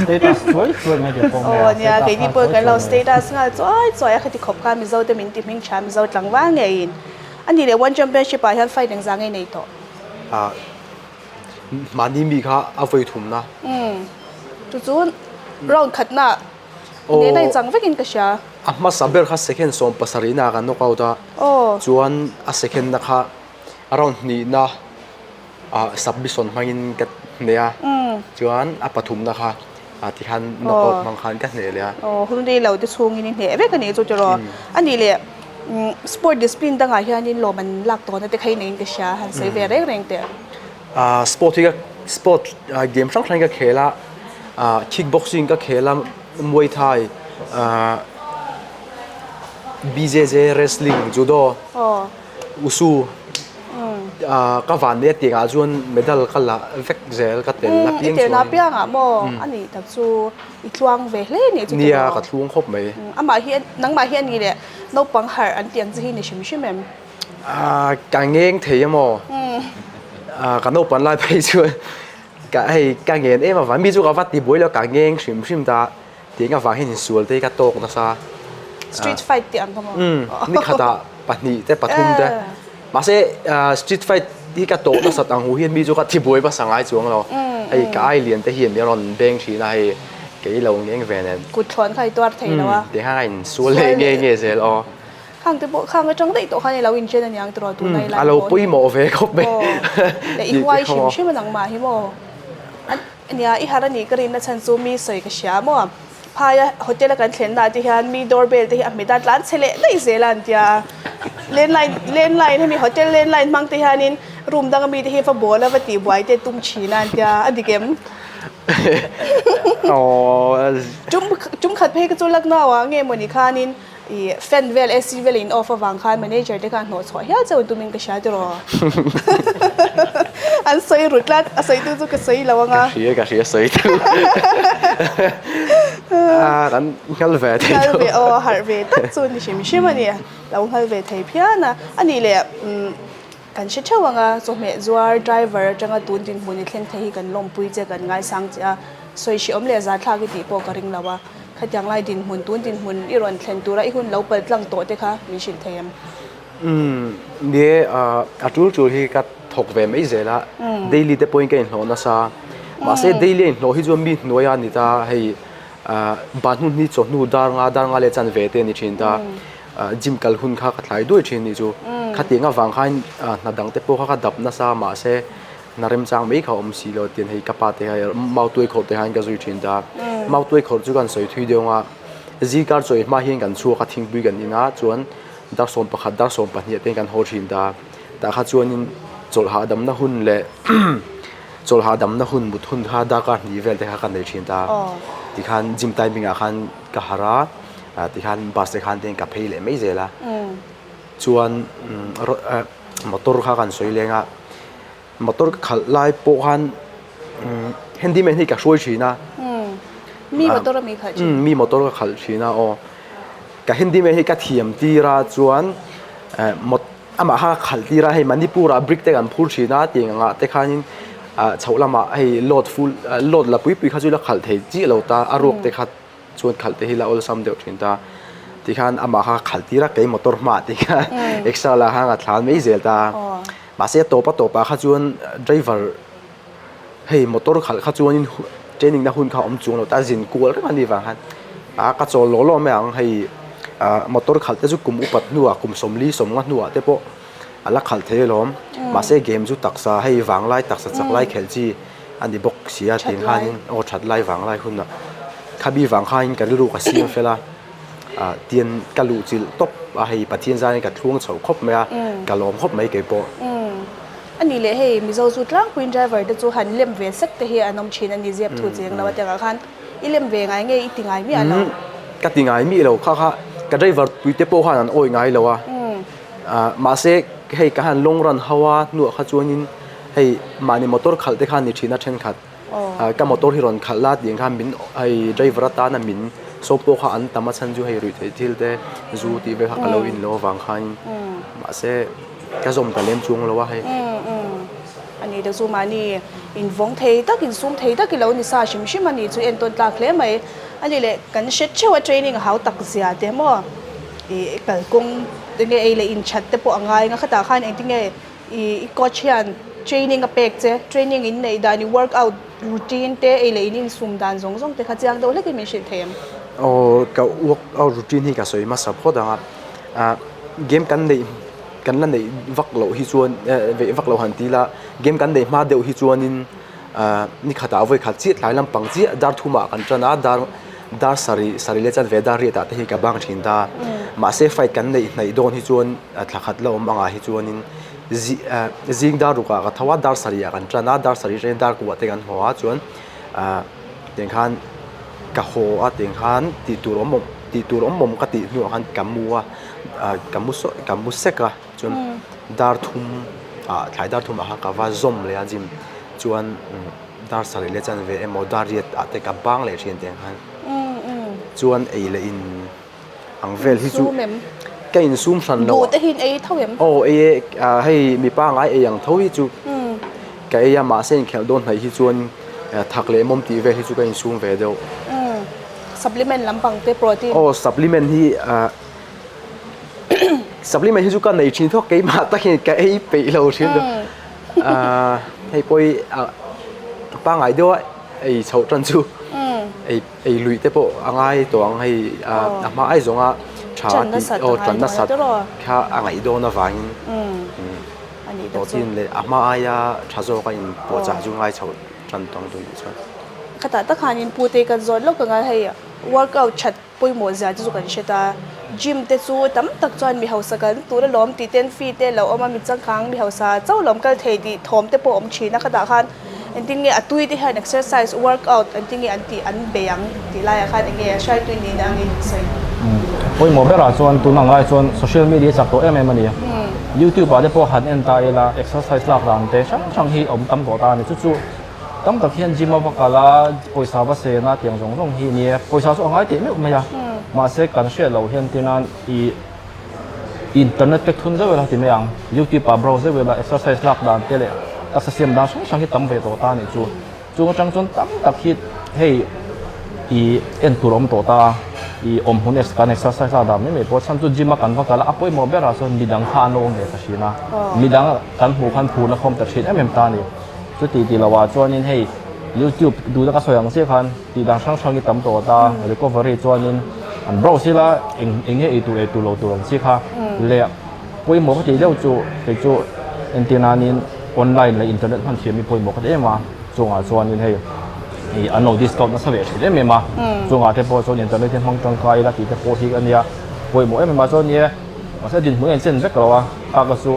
Status chuai chuai mai te pawh Aw nia keini pawh kan lo status nghal chuai chuai a khati khawp kha Mizo te min ti hming tha Mizo tlangval ngeiin. A nih leh One Championship ah hian fight engzah nge nei tawh? Ah, mahni mi kha a vawi thumna. Umm, chu chu round khatna nena inchang vekin ka hria. A hmasa ber kha second 70 ah kan knock out a, chuan a second na kha round hnihna ah submission hmangin ka hneh a, chuan a pathumna kha tikhan knock out hmang khan ka hneh leh a. Aw, hun rei lo te chhungin i hneh vek a nih chu tiraw. A nih leh sport discipline dangah hianin lawm an lak tawhna te kha i neiin ka hria, han sawi ve reng reng teh. Sport hi ka sport game hrang hrangin ka khel a, kick boxing ka khel a, Muay Thai, BJJ, wrestling, judo, wushu. Ka van nei a tiangah chuan medal ka la vek zel ka tel a piang chuan. I telna piangah maw a nih tak chu i tluang ve hle nih chu Nia ka tluang khawp mai. Amah hi nangmah hi a ni leh naupang harh an tih ang chi hi ni hrim hrim em? Ka ngeng thei emaw ka naupan lai phei chuan ka hei ka ngen em avang mi chu ka va ti buai lo ka ngeng hrim hrim ta Tiang avang hian insual te hi ka tawk nasa. Street fight tih ang kha maw? Umm, ni khatah pahnih te pathum te. Mahse street fight hi ka tawh nasat ang hu hian mi chu ka thi buai hmasa ngai chuang lo. Hei ka ai lian te hian min rawn beng thin a hei kei lo ngeng ve nen. Kut thlawn kha i tuar thei lo a. Umm, tiang khan a insual leh nge nge zel aw. Khang te pawh khang atang daih tawh khan i lo inchen aniang tiraw tuna i lai pawh hi. A lo pawimawh ve khawp mai. Aw, leh i huai hrim hrim a nangmah hi maw? Nia, i harh a nih ka rinna chhan chu mi sawi ka hria maw? Phaia hotel a kan thlenna ah te hian mi door bell te hi a hmet a, tlan chhe leh daih zel a an tia. Landline, landline hemi hotel landline hmang te hianin room danga mi te hi va bawl a va tih buai te tum thin a an tia, a dik em? Tum, tum khat phei ka chu Lucknow ah nge mawni khanin I fan vel AC vel in off avang khan manager te khan hnawh chhuah hial cheu tumin ka hria tiraw. An sawi ru tlat, a sawi tu chu ka sawi lo anga. Ka hria ka hria sawi tu. Ah kan nghal ve thei Nghal ve aw harh ve tak chu ni hrim hrim a ni. Lo nghal ve thei phian a. A nih leh kan hre theuh anga chawhmeh zuar driver atanga tun dinhmun i thleng thei hi kan lawmpui che kan ngaisang che a. Sawi hriawm leh zathlak i tih pawh ka ring lo a. Khatiang lai dinhmun, tun dinhmun i rawn thlen tura i hun lo pal tlang tawh te kha min hrilh thei em? Umm, nie, a tul tul hi ka thawk ve mai zel a, daily te pawhin ka inhlawh nasa. Mahse daily a inhlawh hi chuan mi hnuai a ni ta, hei ban hun hi chawhnu dar nga, dar nga leh chan ve te a ni thin ta. Gym kal hun kha ka thlai duai thin nih chu. Khatiang avang khan hna dang te pawh kha ka dap nasa, mahse Na remchang mai kha a awm si lo tian hei ka pa te kha mautuai khawrh te khan ka zui thin ta. Mautuai khawrh chu kan sawi thui deuh a, zikar chawi hma hian kan chhuak a thingpui kan in a chuan dar 11 dar 12 te kan haw thin ta. Tah kha chuanin chawlh hahdamna hun leh chawlh hahdamna hun mut hun kha darkar hnih vel te kha ka nei thin ta. Tikhan gym timing ah khan ka harh a, tikhan bus te khan te ka phei leh mai zel a. Chuan motor kha kan sawi leng a. Motor ka khalh lai pawh khan handyman hi ka hruai thin a. Mi motor a mi khalh thin? Mi motor ka khalh thin a aw. Ka handyman hi ka thiam tir a chuan amah kha ka khalh tir a hei Manipur ah brick te kan phur thin a tiang angah te khanin chhoh lamah hei load full load la pui pui kha chu la khalh thei chiah lo ta a ruak te kha chuan khalh te hi la awlsam deuh thin ta. Tikhan amah kha ka khalh tir a kei motor hmaah tikhan extra lah khan ka thlan mai zel ta. Mahse a tawp a tawpah kha chuan driver hei motor khalh kha chuanin training na hun kha a awm chuang lo ta zin kual reng a nih vang khan a ka chawl lawh lawh mai ang hei ah motor khalh te chu kum upat hnuah kum sawmli sawmnga hnuah te pawh a la khalh thei alawm mahse game chu taksa hei vanglai taksa chak lai khelh chi a ni bawk si a tih khanin aw that lai vanglai hunah khabi vang khanin ka rilru ka siam fel a. Ah tian ka luh chilh tawp a hei Pathian zaiin ka thlung chho khawp mai a, ka lawm khawp mai kei pawh. A nih leh hei Mizo chu tlangpuiin driver te chu han lem ve sek te hi an awm thin a ni zep thu cheng lo a tiangah khan i lem ve ngai nge i ti ngai miah lo? Ka ti ngai miah lo kha kha ka driver pui te pawh khan an awi ngai lo a, ah mahse hei ka han long run ho a hnuah kha chuanin hei mahni motor khalh te khan ni thin a thenkhat. Ka motor hi rawn khalh la tih khan min hei driver atana min sawm pawh kha an tam a chhan chu hei ruih theih thil te zu tih vel kha ka lo in lo avang khanin mahse ka zawm ta lem chuang lo a hei. A ni te chu mahni in vawng thei tak in sum thei tak i lo ni sa hrim hrim a ni chu entawn tlak hle mai. A ni leh kan hre theuh a training a hau tak zia te maw ih kalkawng enge ei leh in that te pawh a ngai ang a khatah khan engtinge I coach hian training a pek che, training in neih dan, i workout routine te, ei leh in insum dan zawng zawng te kha chiang deuh hlekin min hrilh thei em? Aw, ka workout routine hi ka sawi hmasa phawt ang a, ah game kan neih kan la neih vak loh hi chuan eh veh vak loh han ti ila, game kan neih hma deuh hi chuanin ah ni khatah vawi khat chiah tlai lampang chiah dar thumah kan tan a, dar dar sarih sarih leh chanve dar riat ah te hi ka bang thin ta, mahse fight kan neih hnaih dawn hi chuan thla khat la awm angah hi chuanin zing dar rukah ka tho a dar sarih ah kan tan a dar sarih atangin dar kuah te kan haw a chuan ah tiang khan ka haw a tiang khan tih tur awm awm tih tur awm awm ka tih hnuah khan ka mu a ah ka mu saw ka mu sek a chuan dar thum. Ah thlai dar thum ah khan ka va zawm leh a gym chuan dar sarih leh chanve emaw dar riat ah te ka bang leh thin tih ang khan chuan ei leh in ang vel hi chu ka insum hran lo Buh te hi in ei tho em? Aw ei e ah hei mipa ngai ei ang tho hi chu ka ei a mahse inkhelh dawn hnaih hi chuan thak leh mawm tih vel hi chu ka insum ve deuh. Supplement lampang te protein. Aw supplement hi ah Supplement hi chu ka nei thin thawk keimah takin ka ei peih lo thin chu. Ah hei pawh hi ah pangngai deuh a ei chhoh tan chu ei ei luih te pawh a ngai tawh ang hei ah a hma ai zawnga tha tih aw tan nasat kha a ngaih dawn avangin protein leh a hma aia tha zawk a inpuahchah chu ngai chhoh tan tawh ang tun chuan. Khatah tak khanin pute kan zawt lawk ang a hei workout that pawimawh zia te chu kan hre ta. Gym te chu tam tak chuan mi hausa kan tur alawm tih ten fee te lo awm a, mi changkang mi hausa chauh lawm kal thei tih thawm te pawh a awm thin a. Khatah khan engtin nge a tui te hian exercise, workout engtin nge an tih an bei ang tih laiah khan enge a hriaitui nihna angin sawi. Pawimawh berah chuan tun ang lai chuan social media chak tawh em em a ni. YouTube ah te pawh han en ta ila exercise lak dan te hrang hrang hi a awm tam tawh ta a ni. Chu chu Tam tak hian gym a va kal a, pawisa va sen a tiang zawng zawng hi nia. Pawisa chu a ngai teh meuh mai a, mahse kan hriat loh hian tirnan i internet pek thun zeuh ila ti mai ang. YouTube ah browse zeuh ila exercise lak dan te leh taksa siam dan hrang hrang hi tam ve tawh ta a nih chu. Chung atang chuan tam tak hi hei i en tur a awm tawh ta a, i awm hmun kan exercise lak dan mai mai pawh chhan chu gym a kan va kal a, a pawimawh berah chuan midang kha an lo awm ve ta thin a, midang kan hmuh khan phurna khawm ta thin em em ta a ni. Chuti tih loh ah chuanin hei YouTube duhna ka sawi ang chiah khan tih dan hrang hrang hi tam tawh ta, recovery chuanin an browse ila eng eng nge ei tur ei tur lo tur ang chi kha leh pawimawh ka tih deuh chu kei chu entir nanin online leh internet hman thiam hi pawimawh ka ti em a, chungah chuanin hei ih an lo discount nasa ve thin em em a, chungah te pawh chuan internet hi hmang tangkai ila tih te pawh hi a nia pawimawh em em a chuan nia. Mahse dinhmun a inchen vek lo a, kha ka chu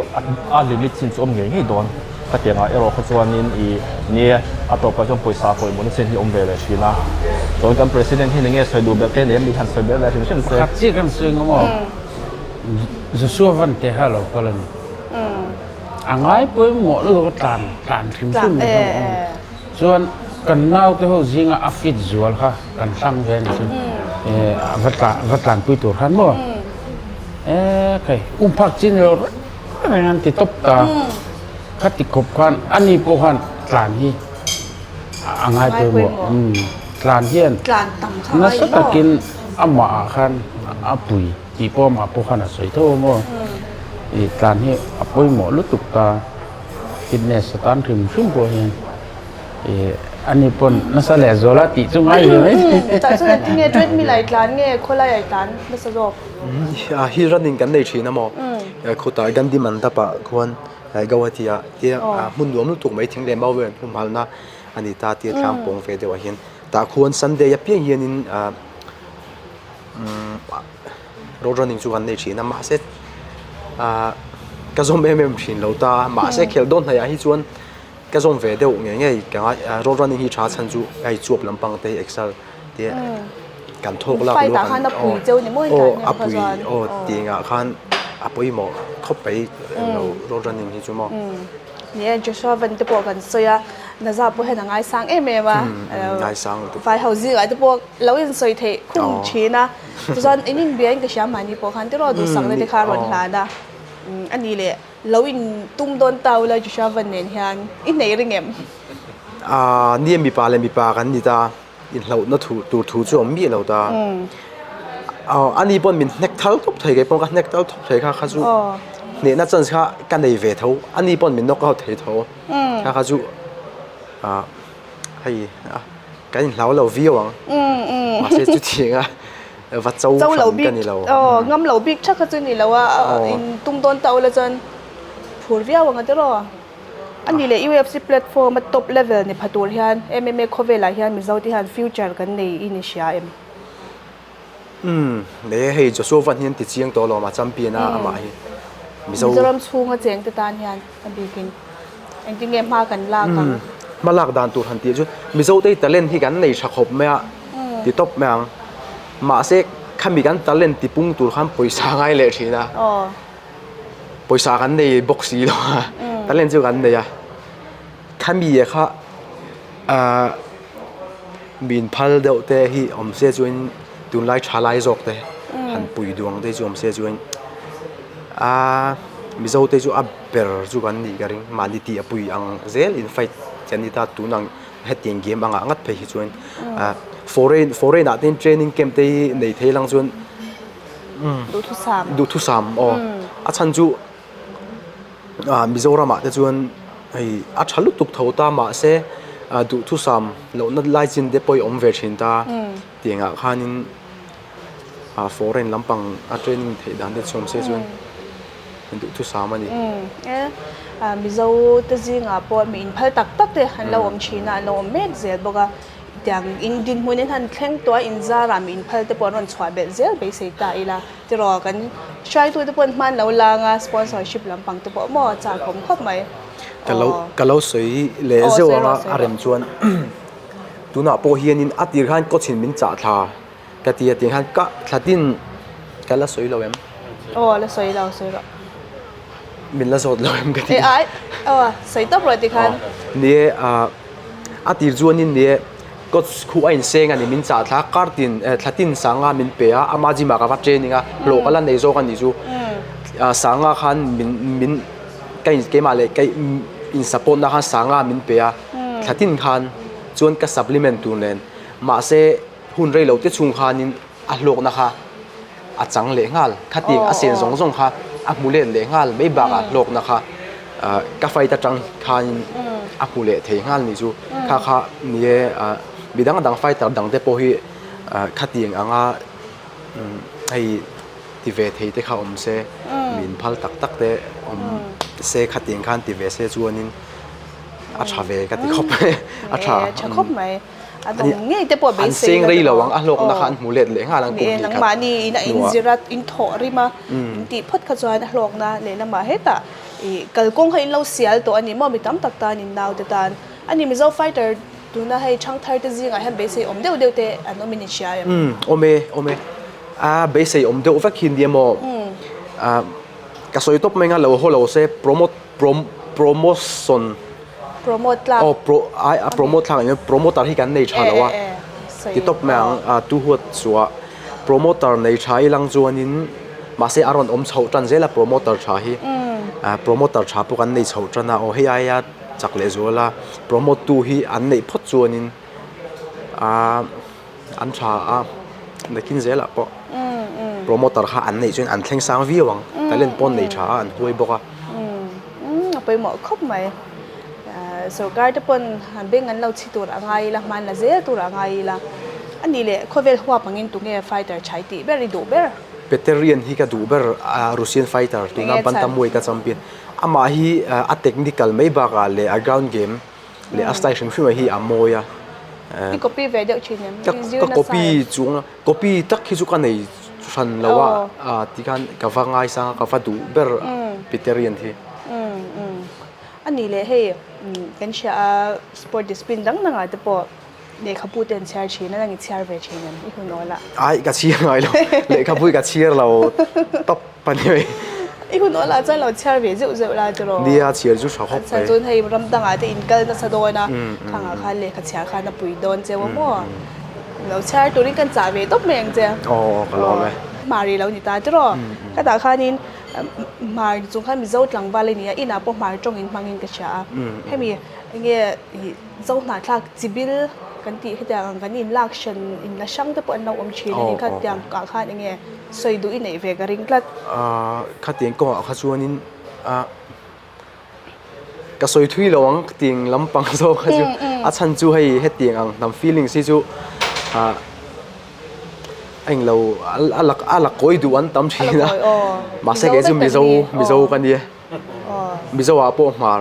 a limit chin chu awm ngei ngei dawn. Khatiangah erawh kha chuanin i nia a tawpah chuan pawisa pawimawhna chin hi awm ve leh thin a. Chuan kan President hi enge sawi duh belh te nei a mi han sawi belh leh hrim hrim se. Pakhat chiah kan sawi ngam aw. Joshua van te kha lo kal a ni. A ngai pawimawh lutuk a tlan tlan hrim hrim ni kha maw. Chuan kan naute ho zinga a fit zual kha kan hlang ve a ni chu. A va tlan va tlanpui tur khan maw. E khai um phak chin lo reng an ti tawp ta. Kha ti khawp khan ani pawh khan tlan hi a ngai pawimawh. Tlan hian nasa takin amah ah khan a pui tih pawh amah pawh khan a sawi tho a maw. Tlan hi a pawimawh lutuk ta. Fitness a tan hrim hrim pawh hian ih ani pawn nasa leh zual a tih chu ngai ve mai. Tah chuan engtin nge treadmill ah i tlan nge khawlai ah i tlan nasa zawk? Hill running kan nei thin a maw? Khutah Gandhi Mandap ah khuan Guwahati ah tia hmun nuam lutuk mai thing leh mau vel an humhalna a ni ta tia tlang pawng ve deuh ah hian tah khuan Sunday apiang hianin ah Road running chu kan nei thin a mahse ah ka zawm em em thin lo ta mahse khelh dawn hnaih ah hi chuan ka zawm ve deuh ngei ngei ka ngai ah road running hi tha chhan chu hei chuap lampang te hi exer te kan thawk lak luah kan aw aw a pui aw tih ah khan a pawimawh khawp mai englo road running hi chu maw. Ni e Joshua van te pawh kan sawi a Naza pawh hian a ngaisang em em a vai ho zingah te pawh lo insawi theih khum thin a. Chuan in inbia in ka hria mahni pawh khan tiraw duhsakna te kha a rawn hlan a, a ni leh lo in tum dawn ta ula Joshua van nen hian i hneih ring em? Aaa nia mipa leh mipa kan ni ta, inhlauhna thu tur thu chu a awm miah lo ta. Aw ani pawn min hnek thal tawp thei kei pawh ka hnek thal tawp thei kha kha chu hnehna chance kha ka nei ve tho, ani pawn min knock out thei tho kha kha chu ah hei a. Kan inhlau lo viau ang. Mahse chutiang a va cho hran ka ni lo. Ngam lo bik tha kha chu ni lo a, in tum dawn ta ula chuan phur viau ang a tiraw. A ni leh UFC platform a top level ni pha tur hian MMA khawvelah hian Mizo te hian future kan nei i ni hria em? Umm le hei Joshua Van hian ti chiang tawh alawm a champion a amah hi Mizo Mizoram chhunga cheng te tan hian a bikin engtin nge hma kan lak ang? Umm hma lak dan tur han tih chu Mizo te hi talent hi kan nei tha khawp mai a ti tawp mai ang mahse khami kan talent ti pung tur khan pawisa ngai leh thin a pawisa kan nei bawk si lo a. Talent chu kan nei a. Khami kha ah min phal deuh te hi awm se chuan tunlai tha lai zawk te han pui duang te chu awm se chuan ah Mizo te chu a ber chu kan nih ka ring mahni tih a pui ang zel in fight kan ni ta tun ang hetiang game angah ngat phei hi chuan ah foreign foreign ah te training camp te hi nei thei lang chuan Duhthusam. Duhthusam aw. A chhan chu ah Mizoram ah te chuan hei a tha lutuk tho ta mahse ah duhthusam lohna lai chin te pawh hi awm ve thin ta tiang ah khanin ah foreign lampang a training theih dan te chhawm se chuan duhthusam a ni. Mizo te zingah pawh mi inphal tak tak te an lo awm thin a an lo awm mek zel bawk a. Tiang in dinhmun in han thleng tawh a inzarah mi inphal te pawh an rawn chhuah belh zel beisei ta ila tiraw kan hruaitu te pawh an hman lo lang a sponsorship lampang te pawh maw chak awm khawp mai Ka lo ka lo sawi leh zeuh anga a rem chuan tunah pawh hianin a tir khan coach in min chah thla Ka ti a tih khan ka thlatin ka la sawi lo em? Aw la sawi lo sawi rawh. Min la zawt lo em ka ti. E ai aw sawi tawp rawh ti khan. Ni e a tir chuanin ni e coach khu a inseng a ni min chah thla kar tin thlatin sanga min pe a ama gym ah ka va training a hlawh ka la nei zawk a nih chu sanga khan min min ka in keimah leh ka in support na khan sanga min pe a thlatin khan chuan ka supplement tur nen mahse Hun rei lo te chhung khanin a hlawkna kha a chang leh nghal. Khatiang a sen zawng zawng kha a hmu let leh nghal mai bakah hlawkna kha ka fight atang khanin a hmu leh thei nghal nih chu. Kha kha ni e mi dang dang fighter dang te pawh hi khatiang anga hei ti ve thei te kha awm se, min phal tak tak te awm se khatiang khan ti ve se chuanin a tha ve ka ti khawp mai. A tha. Tha khawp mai. A dawng ngei te pawh beisei An seng rei lo ang, a hlawkna kha an hmu let leh nghal ang kum hnih khat. Nangmahni in a inzir a, in thawh rim a, in tih phawt kha chuan a hlawkna lehlamah hetah ih kalkawng kha in lo sial tawh a ni maw mi tam tak tan in naute tan. A ni Mizo fighter tuna hei thangthar te zingah hian beisei awm deuh deuh te an awm in in hria em? Umm awm e, awm e. A beisei awm deuh vek hi nia maw? Ka sawi tawp mai ang a lo haw lo se promote prom promotion Promote tlak. Aw pro ai a promote thlak eng promoter hi kan nei tha lo a ti tawp mai ang a tu huat chhuah promoter nei tha i lang chuanin mahse a rawn awm chhoh tan zel a promoter tha hi a promoter tha pawh kan nei chhoh tan a aw hei aia chak leh zual a promote tu hi an neih phawt chuanin a an tha a nakin zelah pawh promoter kha an neih chuan an thleng sang viau ang talent pawh an nei tha a an huai bawk a. A pawimawh khawp mai. Sorkar te pawn bank an lo chhi tur a ngai ila, hman la zel tur a ngai ila. A nih leh khawvel huap angin tunge fighter chhai tih ber i duh ber? Peterian hi ka duh ber Russian fighter tuna Bantamweight a champion. Amah hi a technical mai bakah leh a ground game leh a style hrim hrim hi a mawi a. I copy ve deuh thin em? Ka copy chung copy tak hi chu ka nei hran lo a tikhan ka va ngaisang a ka va duh ber Peterian hi. A nih leh hei kan hria a sport discipline dang dang ah te pawh lehkhabu te an chhiar thin a nang i chhiar ve thin em i hun awl ah? Ai ka chhiar ngai lo lehkhabu hi ka chhiar lo tawp. Pahnih. I hun awl ah chuan lo chhiar ve zeuh zeuh la tiraw? Nia chhiar chu tha khawp mai. Chuan hei ram dangah te in kal nasa dawn a, khangah khan lehkha chhiar khan a pui dawn cheu a maw? Lo chhiar turin kan chah ve tawp mai ang che. Aw ka lawm e. Hmar i lo ni ta tiraw? Ka tah khanin Hmar chung khan Mizo tlangval i ni a, inah pawh Hmar tawngin hmangin ka hria a. Hemi enge i Zo hnahthlak chibil kan tih hetiang ang kan inlak hran inla hrang te pawh an lo awm thin a ni kha tiang ah khan enge sawi duh i neih ve ka ring tlat. Khatiang kawngah kha chuanin ka sawi thui lo ang tiang lampang zawk kha chu a chhan chu hei hetiang ang hnam feelings hi chu a englo a la kawi duh an tam thin a mahse kei chu Mizo Mizo ka nia. Mizo ah pawh hmar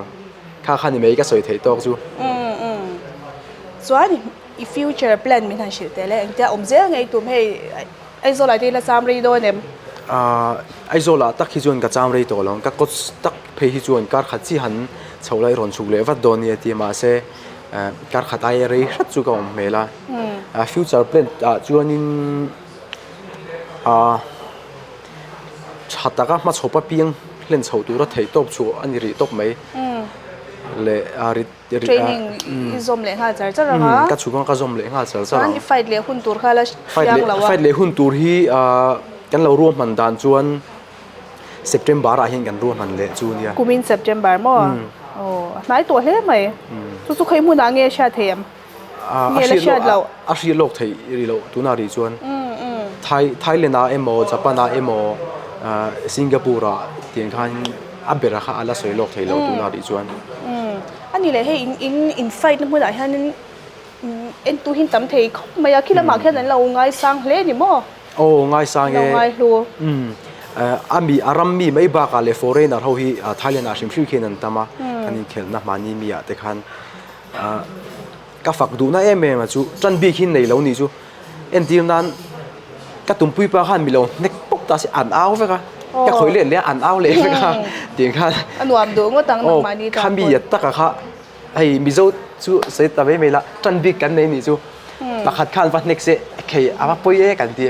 kha kha ni mai ka sawi theih tawk chu. Chuan i future plan min han hrilh teh le engtia awm zel ngei tum hei Aizawl ah te ila cham rei dawn em? Aizawl ah tak hi chuan ka cham rei tawh lo ang ka coach tak phei hi chuan kar khat chi han chho lai rawn chhuk leh vat dawn nia ti mahse kar khat aia rei hret chu ka awm hmel a future plan ah chuanin ah tha taka hmachhawp apiang. hlen chho tura theih tawp chu a ni rih tawp mai leh a rit Training i zawm leh nghal char char ang a. Ka chhuk ang ka zawm leh nghal char char ang. Chuan i fight leh hun tur kha la hriang lo a. Fight leh hun tur hi kan lo ruahman dan chuan September ah hian kan ruahman leh chu nia. Kumin September maw? Aw a hnai tawh hle mai. Chu chu khawi hmunah nge hriat thei em? Nge la hriat loh? A hriat lawk theih rih loh tunah rih chuan Thailand ah emaw Japan ah emaw Singapore ah tiang khan a bera kha a la sawi lawk thei lo tunah rih chuan. A ni leh hei in in in fight na hmunah hianin entu hi tam thei khawp mai a khi lamah khian an lo ngaisang hle ni maw? Aw ngaisang e. Lo ngaihlu. A mi a ram mi mai bakah leh foreigner ho hi Thailand ah hrim hrim khian an tam a kan inkhelhna mahni mi ah te khan Ka fak duhna em em a chu tan bik hi nei lo nih chu entir nan ka tumpui pa khan milo hnek pawp ta se an au vek a ka khawi let leh a an au leh vek a tiang khan a nuam duh ngawt ang nangmahni tan kha mi a taka kha hei mizo chu sawi ta mai mai la tan bik kan nei nih chu pakhat khan va hnek se khei a va pawi e kan ti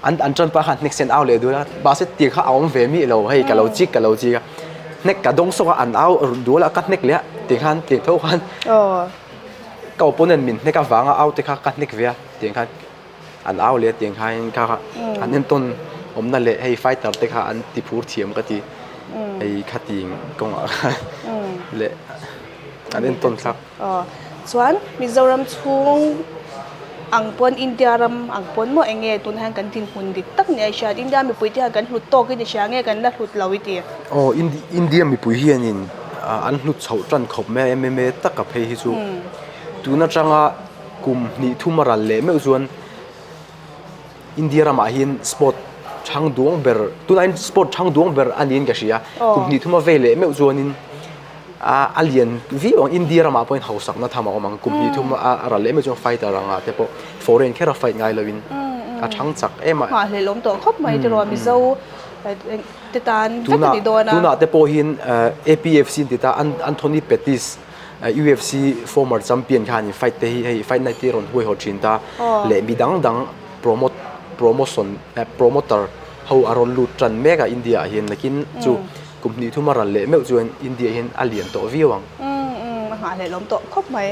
an an tan pa khan hnek se an au leh dul a mahse tiang kha a awm ve mi lo hei ka lo chik ka lo chik a hnek ka dawng sawk a an au dul a ka hnek leh a tiang khan tiang tho khan ka opponent min hnek avanga au te kha ka hnek ve a tiang khan an au leh a tiang khan kha kha an entawn awmna leh hei fighter te kha an ti phur thiam ka ti hei khating kawngah khan leh an entawn thlak. Aw chuan Mizoram chhung ang pawn India ram ang pawn maw eng nge tunah hian kan dinhmun dik tak nia i hriat India mipui te hian kan hlut tawk in i hria nge kan la hlut lo i ti? Aw India mipui hianin an hlut chhoh tan khawp mai a MMA taka phei hi chu tun atanga kum hnih thum a ral leh meuh chuan India ramah hian sport chhang duang ber tunah hian sport chhang duang ber a niin ka hria kum hnih thum a vei leh meuh chuanin a lian viau ang India ramah pawhin hausakna tham a awm ang kum hnih thum a ral leh meuh chuan fighter anga te pawh foreign khera fight ngai loin a chhang chak em a. Nghahhlelh awm tawh khawp mai tiraw Mizo te tan vek a ni dawn a. Tunah te pawh hian APFC an ti ta Anthony Pettis UFC former champion kha an in fight te hi hei fight night te rawn huaihawt thin ta leh mi dang dang promote promotion promoter ho a rawn lut tan mek a India ah hian nakin chu kum hnih thum a ral leh meuh chuan India hian a lian tawh viau ang. Umm umm a nghahhlelh awm tawh khawp mai.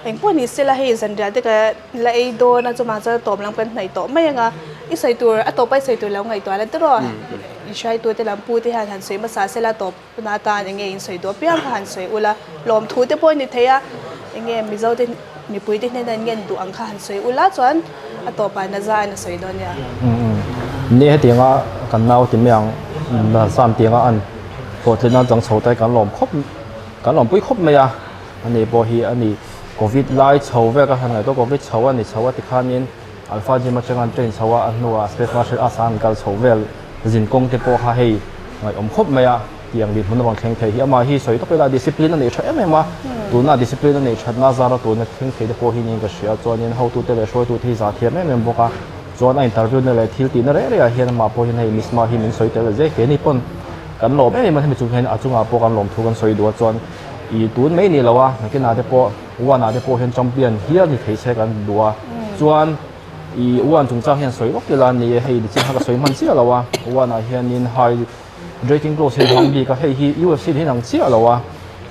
Engpawh ni sela hei zanriah te ka la ei dawn a chumah chuan tawp lam kan hnaih tawh mai ang a, i sawi tur a tawpa i sawi tur lo ngaihtuah la tiraw i hruaitute lam pu te hian han sawi hmasa sela tawp na tan enge in sawi duh apiang kha han sawi ula lawmthu te pawh a ni thei a enge Mizo te mipui te hnena an ngen duh ang kha han sawi ula chuan a tawpah naza an a sawi dawn nia. Ni hetianga kan nau ti mai ang Nazan tianga an hlawhtlinna chang chho te kan lawm khawp kan lawmpui khawp mai a. Ani pawh hi a ni Covid lai chho vek a han ngaihtuah Covid chho a ni chho a tikhanin Alpha Gym atanga an train chho a a hnuah Space Martial Arts ah an kal chho vel zin kawng te pawh kha hei ngaihawm khawp mai a tiang dinhmun avang thleng thei hi amah hi sawi tawp ila discipline a neih tha em em a tuna discipline a neih thatna zara tuna thleng thei te pawh hi niin ka hria chuanin hotute leh hruaitute hi zah thiam em em bawk a chuan a interview na leh thil tihna reng rengah hian amah pawh hian hei Misma hi min sawi tel leh zel keini pawn kan lawm em em a hemi chung hian a chungah pawh kan lawmthu kan sawi duh a chuan I tun mai ni lo a, nakinah te pawh One ah te pawh hian champion hial ni thei se kan duh a, chuan i One chungchang hian sawi vak ila ni e, hei nichin kha ka sawi hman chiah lo a, One ah hianin high rating close hi an hmang bik a, hei hi UFC hi inang chiah lo a,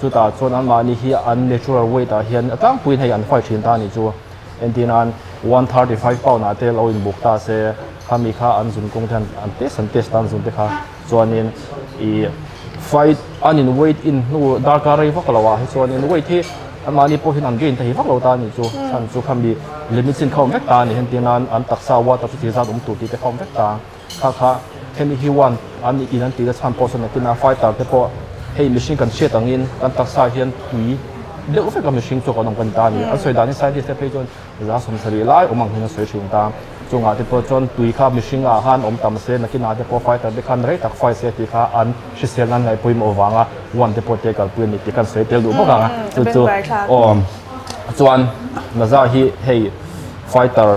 chutah chuan anmahni hi an natural weight ah hian a tlangpuiin hei an fight thin ta a nih chu, entirnan 135 pound ah te lo inbuk ta se, khami kha an zun kawng te an test an test a an zun te kha. Chuanin i fight an in weight in hnu darkar rei vak lo ah hi chuanin weight hi anmahni pawh hian an gain thei vak lo ta a nih chu chhan chu khami limit chin kha awm vek ta a ni heng nan an taksa water chu ti zat awm tur tih te kha awm vek ta kha kha hemi hi one an in an tih na chhan pawh sawn nakin a fighter te pawh hei mihring kan hriat angin kan taksa hian tui deuh vek a mihring chu kan awm kan ta a ni an sawi danin scientist te phei chuan Za 70 lai awm ang hian a sawi thin ta. Chungah te pawh chuan tui kha mihring ah khan awm tam se, nakinah te pawh fighter te khan rei tak fight se tih kha an hrisel nan ngaihpawimawh vanga one te pawh te kalpui a ni tih khan sawi tel duh bawk ang a. Chu chu aw chuan Naza hi hei fighter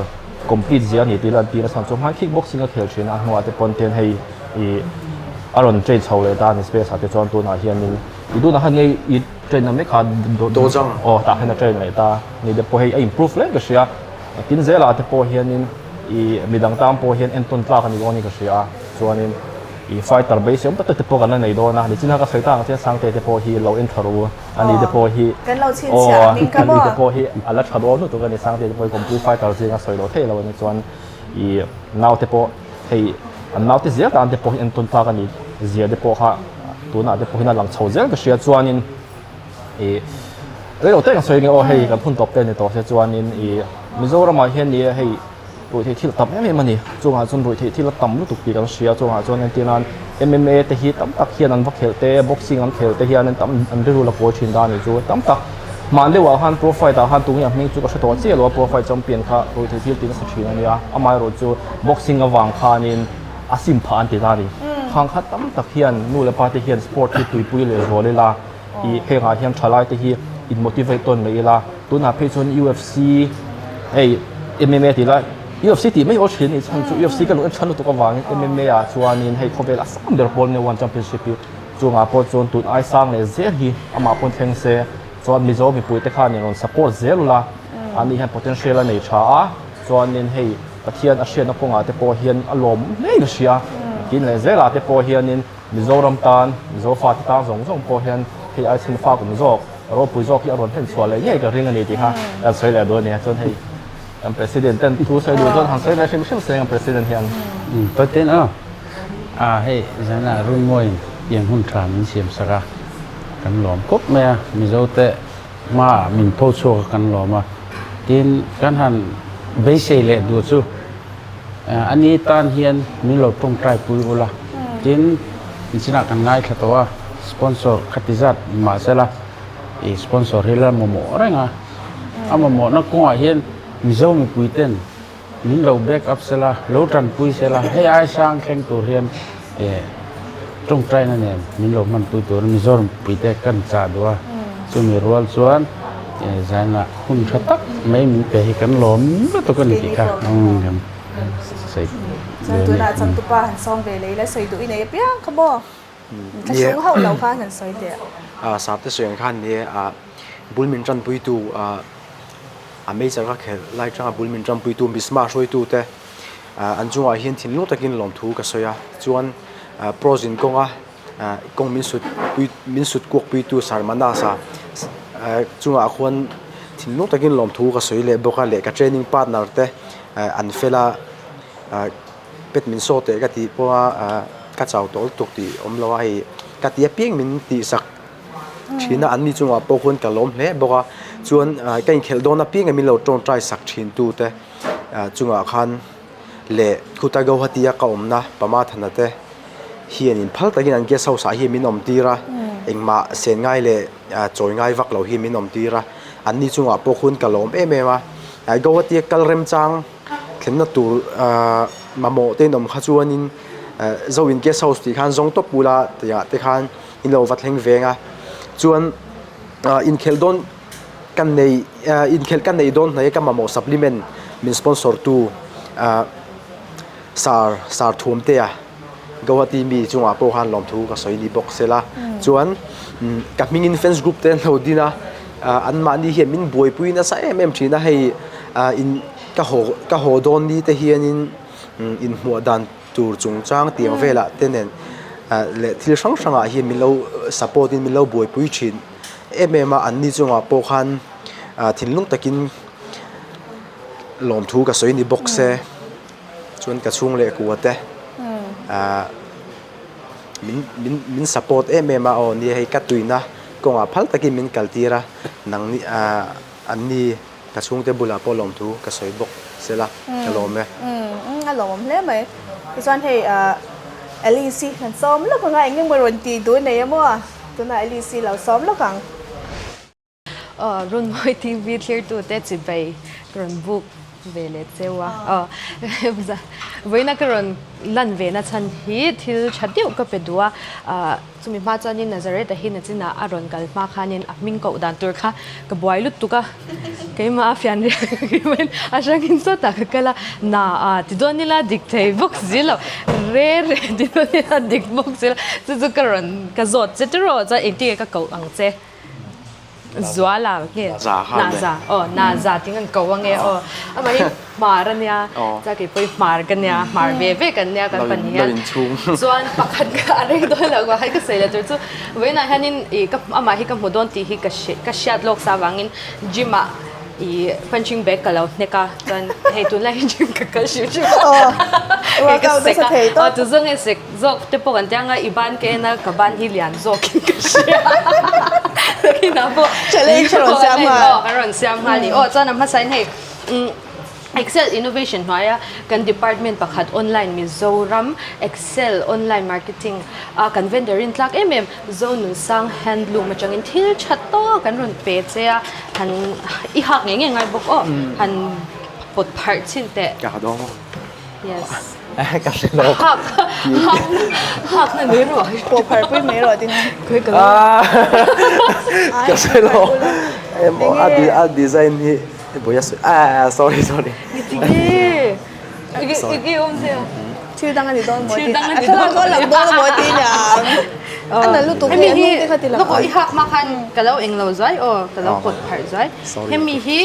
complete zia a ni tih lan tir a chhan chu hmai kickboxing a khel thin a, a hnuah te pawn ten hei ih a rawn train chho leh ta a ni space ah te chuan tunah hianin i tunah khan ngei i Train na mek kha Dojang aw tah hian a train leh ta ni te pawh hei a improve hle ka hria tin zelah te pawh hianin ih midang tan pawh hian entawn tlak a ni dawn in ka hria a chuanin. I fighter beisei awm tak tak te pawh kan la nei dawn a, nichina ka sawi tak ang chian Sangte te pawh hi lo en tha ru, ani te pawh hi aw ani te pawh hi a la tha dawn lutuk a ni, Sangte te pawh hi complete fighter zinga sawi loh theih lo a ni chuan i naute pawh hei an naute zel tan te pawh hi entawn tlak a ni zia te pawh kha tunah te pawh hian a lang chho zel ka hria chuanin i reilo te ka sawi nge aw hei kan hun tawp te a ni tawh sia chuanin i Mizoramah hian ni e hei Ruihtheih thil a tam em em a ni. Chungah chuan ruihtheih thil a tam lutuk tih kan hria. Chungah chuan entir nan MMA te hi tam tak hian an va khelh te, boxing an khelh te hian tam an rilru la kawi thin ta a ni chu. Tam tak hman deuhah khan pro fight ah khan tunge a hming chu ka hre tawh chiah lo a, pro fight champion kha ruihtheih thil tih nasa thin a nia. Amaherawh chu boxing avang khanin a sim phah an ti ta a ni. Khang kha tam tak hian nu leh pa te hian sport hi tuipui leh zual ila ih hengah hian thalai te hi in motivate tawn mai ila. Tunah phei chuan UFC hei MMA tih lai UFC tih mai aw thin a nih chhan chu UFC ka luh en than lutuk avangin MMA ah chuanin hei khawvel a sang ber pawl nia one championship hi chungah pawh chuan tun ai sang leh zel hi amah pawn thleng se chuan Mizo mipui te khan in rawn support zel ula ani hian potential a nei tha a chuanin hei Pathian a hriatna kawngah te pawh hian a lawm hle in a hria tin leh zelah te pawh hianin Mizoram tan, Mizo fate tan zawng zawng pawh hian hei ai chhan fak awm zawk, ropui zawk hi a rawn hlen chhuah leh ngei ka ring a ni tih kha kan sawi leh dawn a ni. Chuan hei kan President ten thu sawi duh chuan han sawi ve hrim hrim se kan President hian. Paten aw, a hei zana Runmawiin pian hun tha min siam sak a, kan lawm khawp mai a, Mizo te hmaah min pho chhuak a kan lawm a, tin kan han beisei leh duh chu A ni tan hian min lo tawngtai pui ula, tin nichinah kan ngaithla tawh a, sponsor khati zat mahsela i sponsor hi la mamawh reng a, a mamawhna kawngah hian Mizo mipui ten min lo back up sela, lo tanpui sela, hei ai sang thleng tur hian tawngtaina nen min lo hmanpui turin Mizo mipui te kan chah duh a, chumi rual chuan zainah hun tha tak mai min pe hi kan lawm lutuk a ni tih kha sawi Chuan tunah changtupa han sawm ve leh ila sawi duh i nei apiang kha maw? Thlahrung hauh lo khan han sawi teh. Sarte sawi ang khan ni e, bul min tanpuitu a major ka khelh lai tanga bul min tanpuitu Misma hruaitu te an chungah hian thinlung takin lawmthu ka sawi a, chuan pro zin kawnga kawng min sut pui min sut kuak puitu Sarmanasa chungah khuan thinlung takin lawmthu ka sawi leh bawk a leh ka training partner te an fel a pet min saw teh ka tih pawha ka chau tawh lutuk tih awm lo a hei ka ti apiang min tihsak thin a an ni chungah pawh khuan ka lawm hle bawk a chuan ka inkhelh dawn apiang min lo tawngtai sak thin tu te chungah khan leh khuta Guwahati a ka awmna Pama Thana te hian in phal takin an guest house ah hian min awm tir a engmah sen ngai leh chawi ngai vak lo hi min awm tir a an ni chungah pawh khuan ka lawm em em a Guwahati a kal remchang thlenna tur ahh mamawh te in awm kha chuanin zo in guest house tih khan zawng tawp bula tihah te khan in lo va thleng veng a chuan ah inkhelh dawn Kan nei inkhelh ka nei dawn hnai ka mamawh supplement min sponsor tu ah sar sar thum te a Guwahati mi chungah pawh khan lawmthu ka sawi ni bawk sela chuan ka hmingin fans group te an lo din a ah an mahni hian min buaipui nasa em em thin a hei ah in ka haw ka haw dawn ni te hianin inhmuah dan tur chungchang tiang velah te nen ah leh thil hrang hrangah hian min lo support in min lo buaipui thin. Em em a an ni chungah pawh khan ah thinlung takin lawmthu ka sawi ni bawk se chuan ka chhung leh kua te ah min min min support em em a aw nia hei ka tuina kawngah phal takin min kal tir a nang ni ah an ni ka chhungte bulah pawh lawmthu ka sawi bawk sela ka lawm e. Umm a lawmawm hle mai. Tichuan hei ah Alice hi kan sawm lawk ang a eng emaw rawn tih duh nei emaw tunah Alice hi lo sawm lawk ang. Aw Runmawi TV thlirtute chibai ka rawn buk ve leh cheu a. Aw vawiina ka rawn lan ve na chhan hi thil tha deuh ka pe duh a ah Chumi hma chuanin Nazareth a hi nachinah a rawn kal hma khanin a hming koh dan tur kha ka buai lutuk a, keimah a fian rial a hrangin sawtah ka kal a, na a ti dawn ila dik thei bawk si lo, re re ti dawn ila dik bawk si lo, chu chu ka rawn ka zawt che tiraw chuan engtin nge ka koh ang che. Zuala nge? Naza aw Naza tih ngan ko ange aw. Amah hi. Hmar a nia, chuan kei pawh hi hmar ka nia, hmar ve ve kan nia kan pahnih hian. Chuan pakhat ka a rei dawn lo pakhat ka sawi leh tur chu vawiinah hianin ih ka amah hi ka hmu dawn tih hi ka hre ka hriat lawk sa avangin gym ah ih punching bag ka lo hnek a chuan hei tunlai hi gym ka kal hrim hrim a hei ka sek a aw chu zawng nge sek zawk te pawh kan tia anga i ban ka en a ka ban hi lian zawkin ka hria nakinah pawh Challenge a rawn siam nghal. Aw kan rawn siam nghal ni aw chuan a hmasain hei Excel Innovation hnuaia kan department pakhat Online Mizoram Excel Online Marketing a kan vendor in tlak em em Zonunsang Handloom atangin thil tha tawk an rawn pe che a, han i hak ngei ngei ngai bawk aw, han pawt pharh chhin teh. Ka ha dawn. Yes. Ka hre lo. Hak hak hak na mai rawh. Pawh pharh pui mai rawh tin. Khawi ka lo. Ka hre lo. A design hi. Bawih a sawi ah sorry sorry. Tige tige awm zia. Thil dang a ni dawn maw Thil dang a ni dawn maw lang dawn maw ti niang. A nalh lutuk hemi hi lawk aw i hak hma khan ka lo eng lo zuai aw ka lo pawt pharh zuai. Hemi hi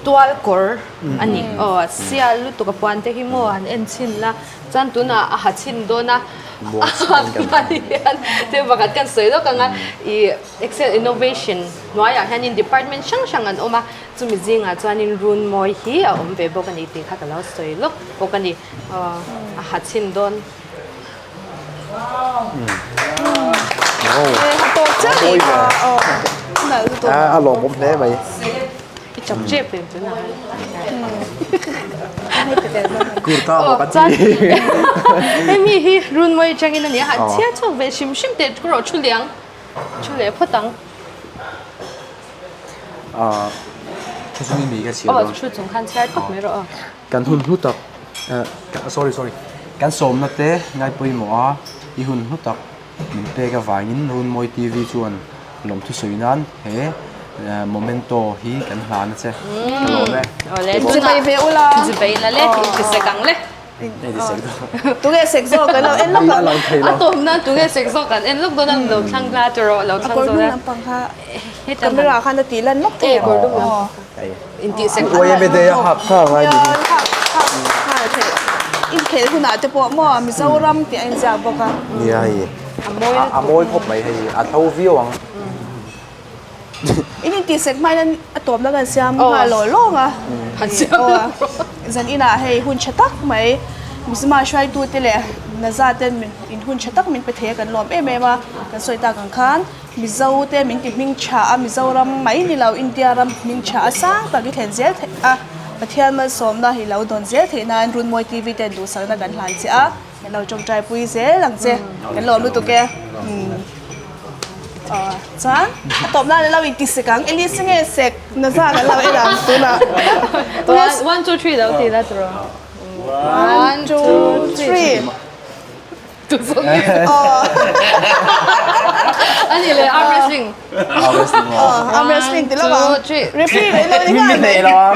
tual kawr a ni aw sial lutuk a puan te hi maw han en chhin la chuan tunah a ha chhin dawn a a hak hma hian thil pakhat kan sawi lawk ang a ih. Excel Innovation hnuaiah hianin department hrang hrang an awm a, chumi zingah chuanin Runmawi hi a awm ve bawk a ni tih kha ka lo sawi lawk bawk a ni. Aw a ha chhin dawn. A lawmawm hle mai. I chap chep em tunah hian. Kurta maw ka ti. Hemi hi Runmawi atangin a ni a, han chhiar chhuak ve hrim hrim teh rawh thu liang. Thu leh phawt ang. Ah, thu chung in mi ka chhiar dawn. Aw, thu chung khan chhiar tawp mai rawh aw. Kan hun hlu tak, sorry sorry, kan sawmna te ngai pawimawh a, i hun hlu tak min pek avangin Runmawi TV chuan lawmthu sawi nan he memento hi kan hlan a che. Ka lawm e. Awle, Zibei ve ula. Zibei la le, intisek ang le. Tunge sek zawk kan lo en lawk ang. A tawp nan tunge sek zawk kan en lawk dawn a lo thlang hla chu rawh lo thlang zawk a. A kawr hnung lampang kha camera khan a tih lan lawk thei ang. E kawr hnung lampang kha intih sek Uai em e a hak kha ngai ni hi. Hak hak nghal theih. Inkhel hunah te pawh maw Mizoram tih a inziak bawk a. Nia hei a mawi khawp mai hei a tho viau ang. In intihsek hmain a tawpna kan siam nghal law lawng a. Zan inah hei hun tha tak mai Mizima hruaitute leh Naza ten in hun tha tak min pe thei a kan lawm em em a. Kan sawi tak ang khan Mizo te min ti hming tha a, Mizoram mai ni lo India ram hming tha a sang tak i thlen zel theih a, Pathian malsawmna i lo dawn zel theih nan Runmawi TV ten duhsakna kan hlan che a. Kan lo tawngtai pui zel ang che. Kan lawm lutuk e. Chuan a tawp nan alo inti sek ang. Elise nge sek na zan an lo en ang tunah. One, two, three lo ti la tiraw. One, two, three. Ani leh arm wrestling. Arm wrestling. Arm wrestling ti lo ang. Two, three. Referee leh lo ni nghal. Min hneh lo ang.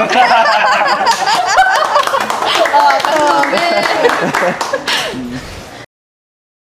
Kan lawm e.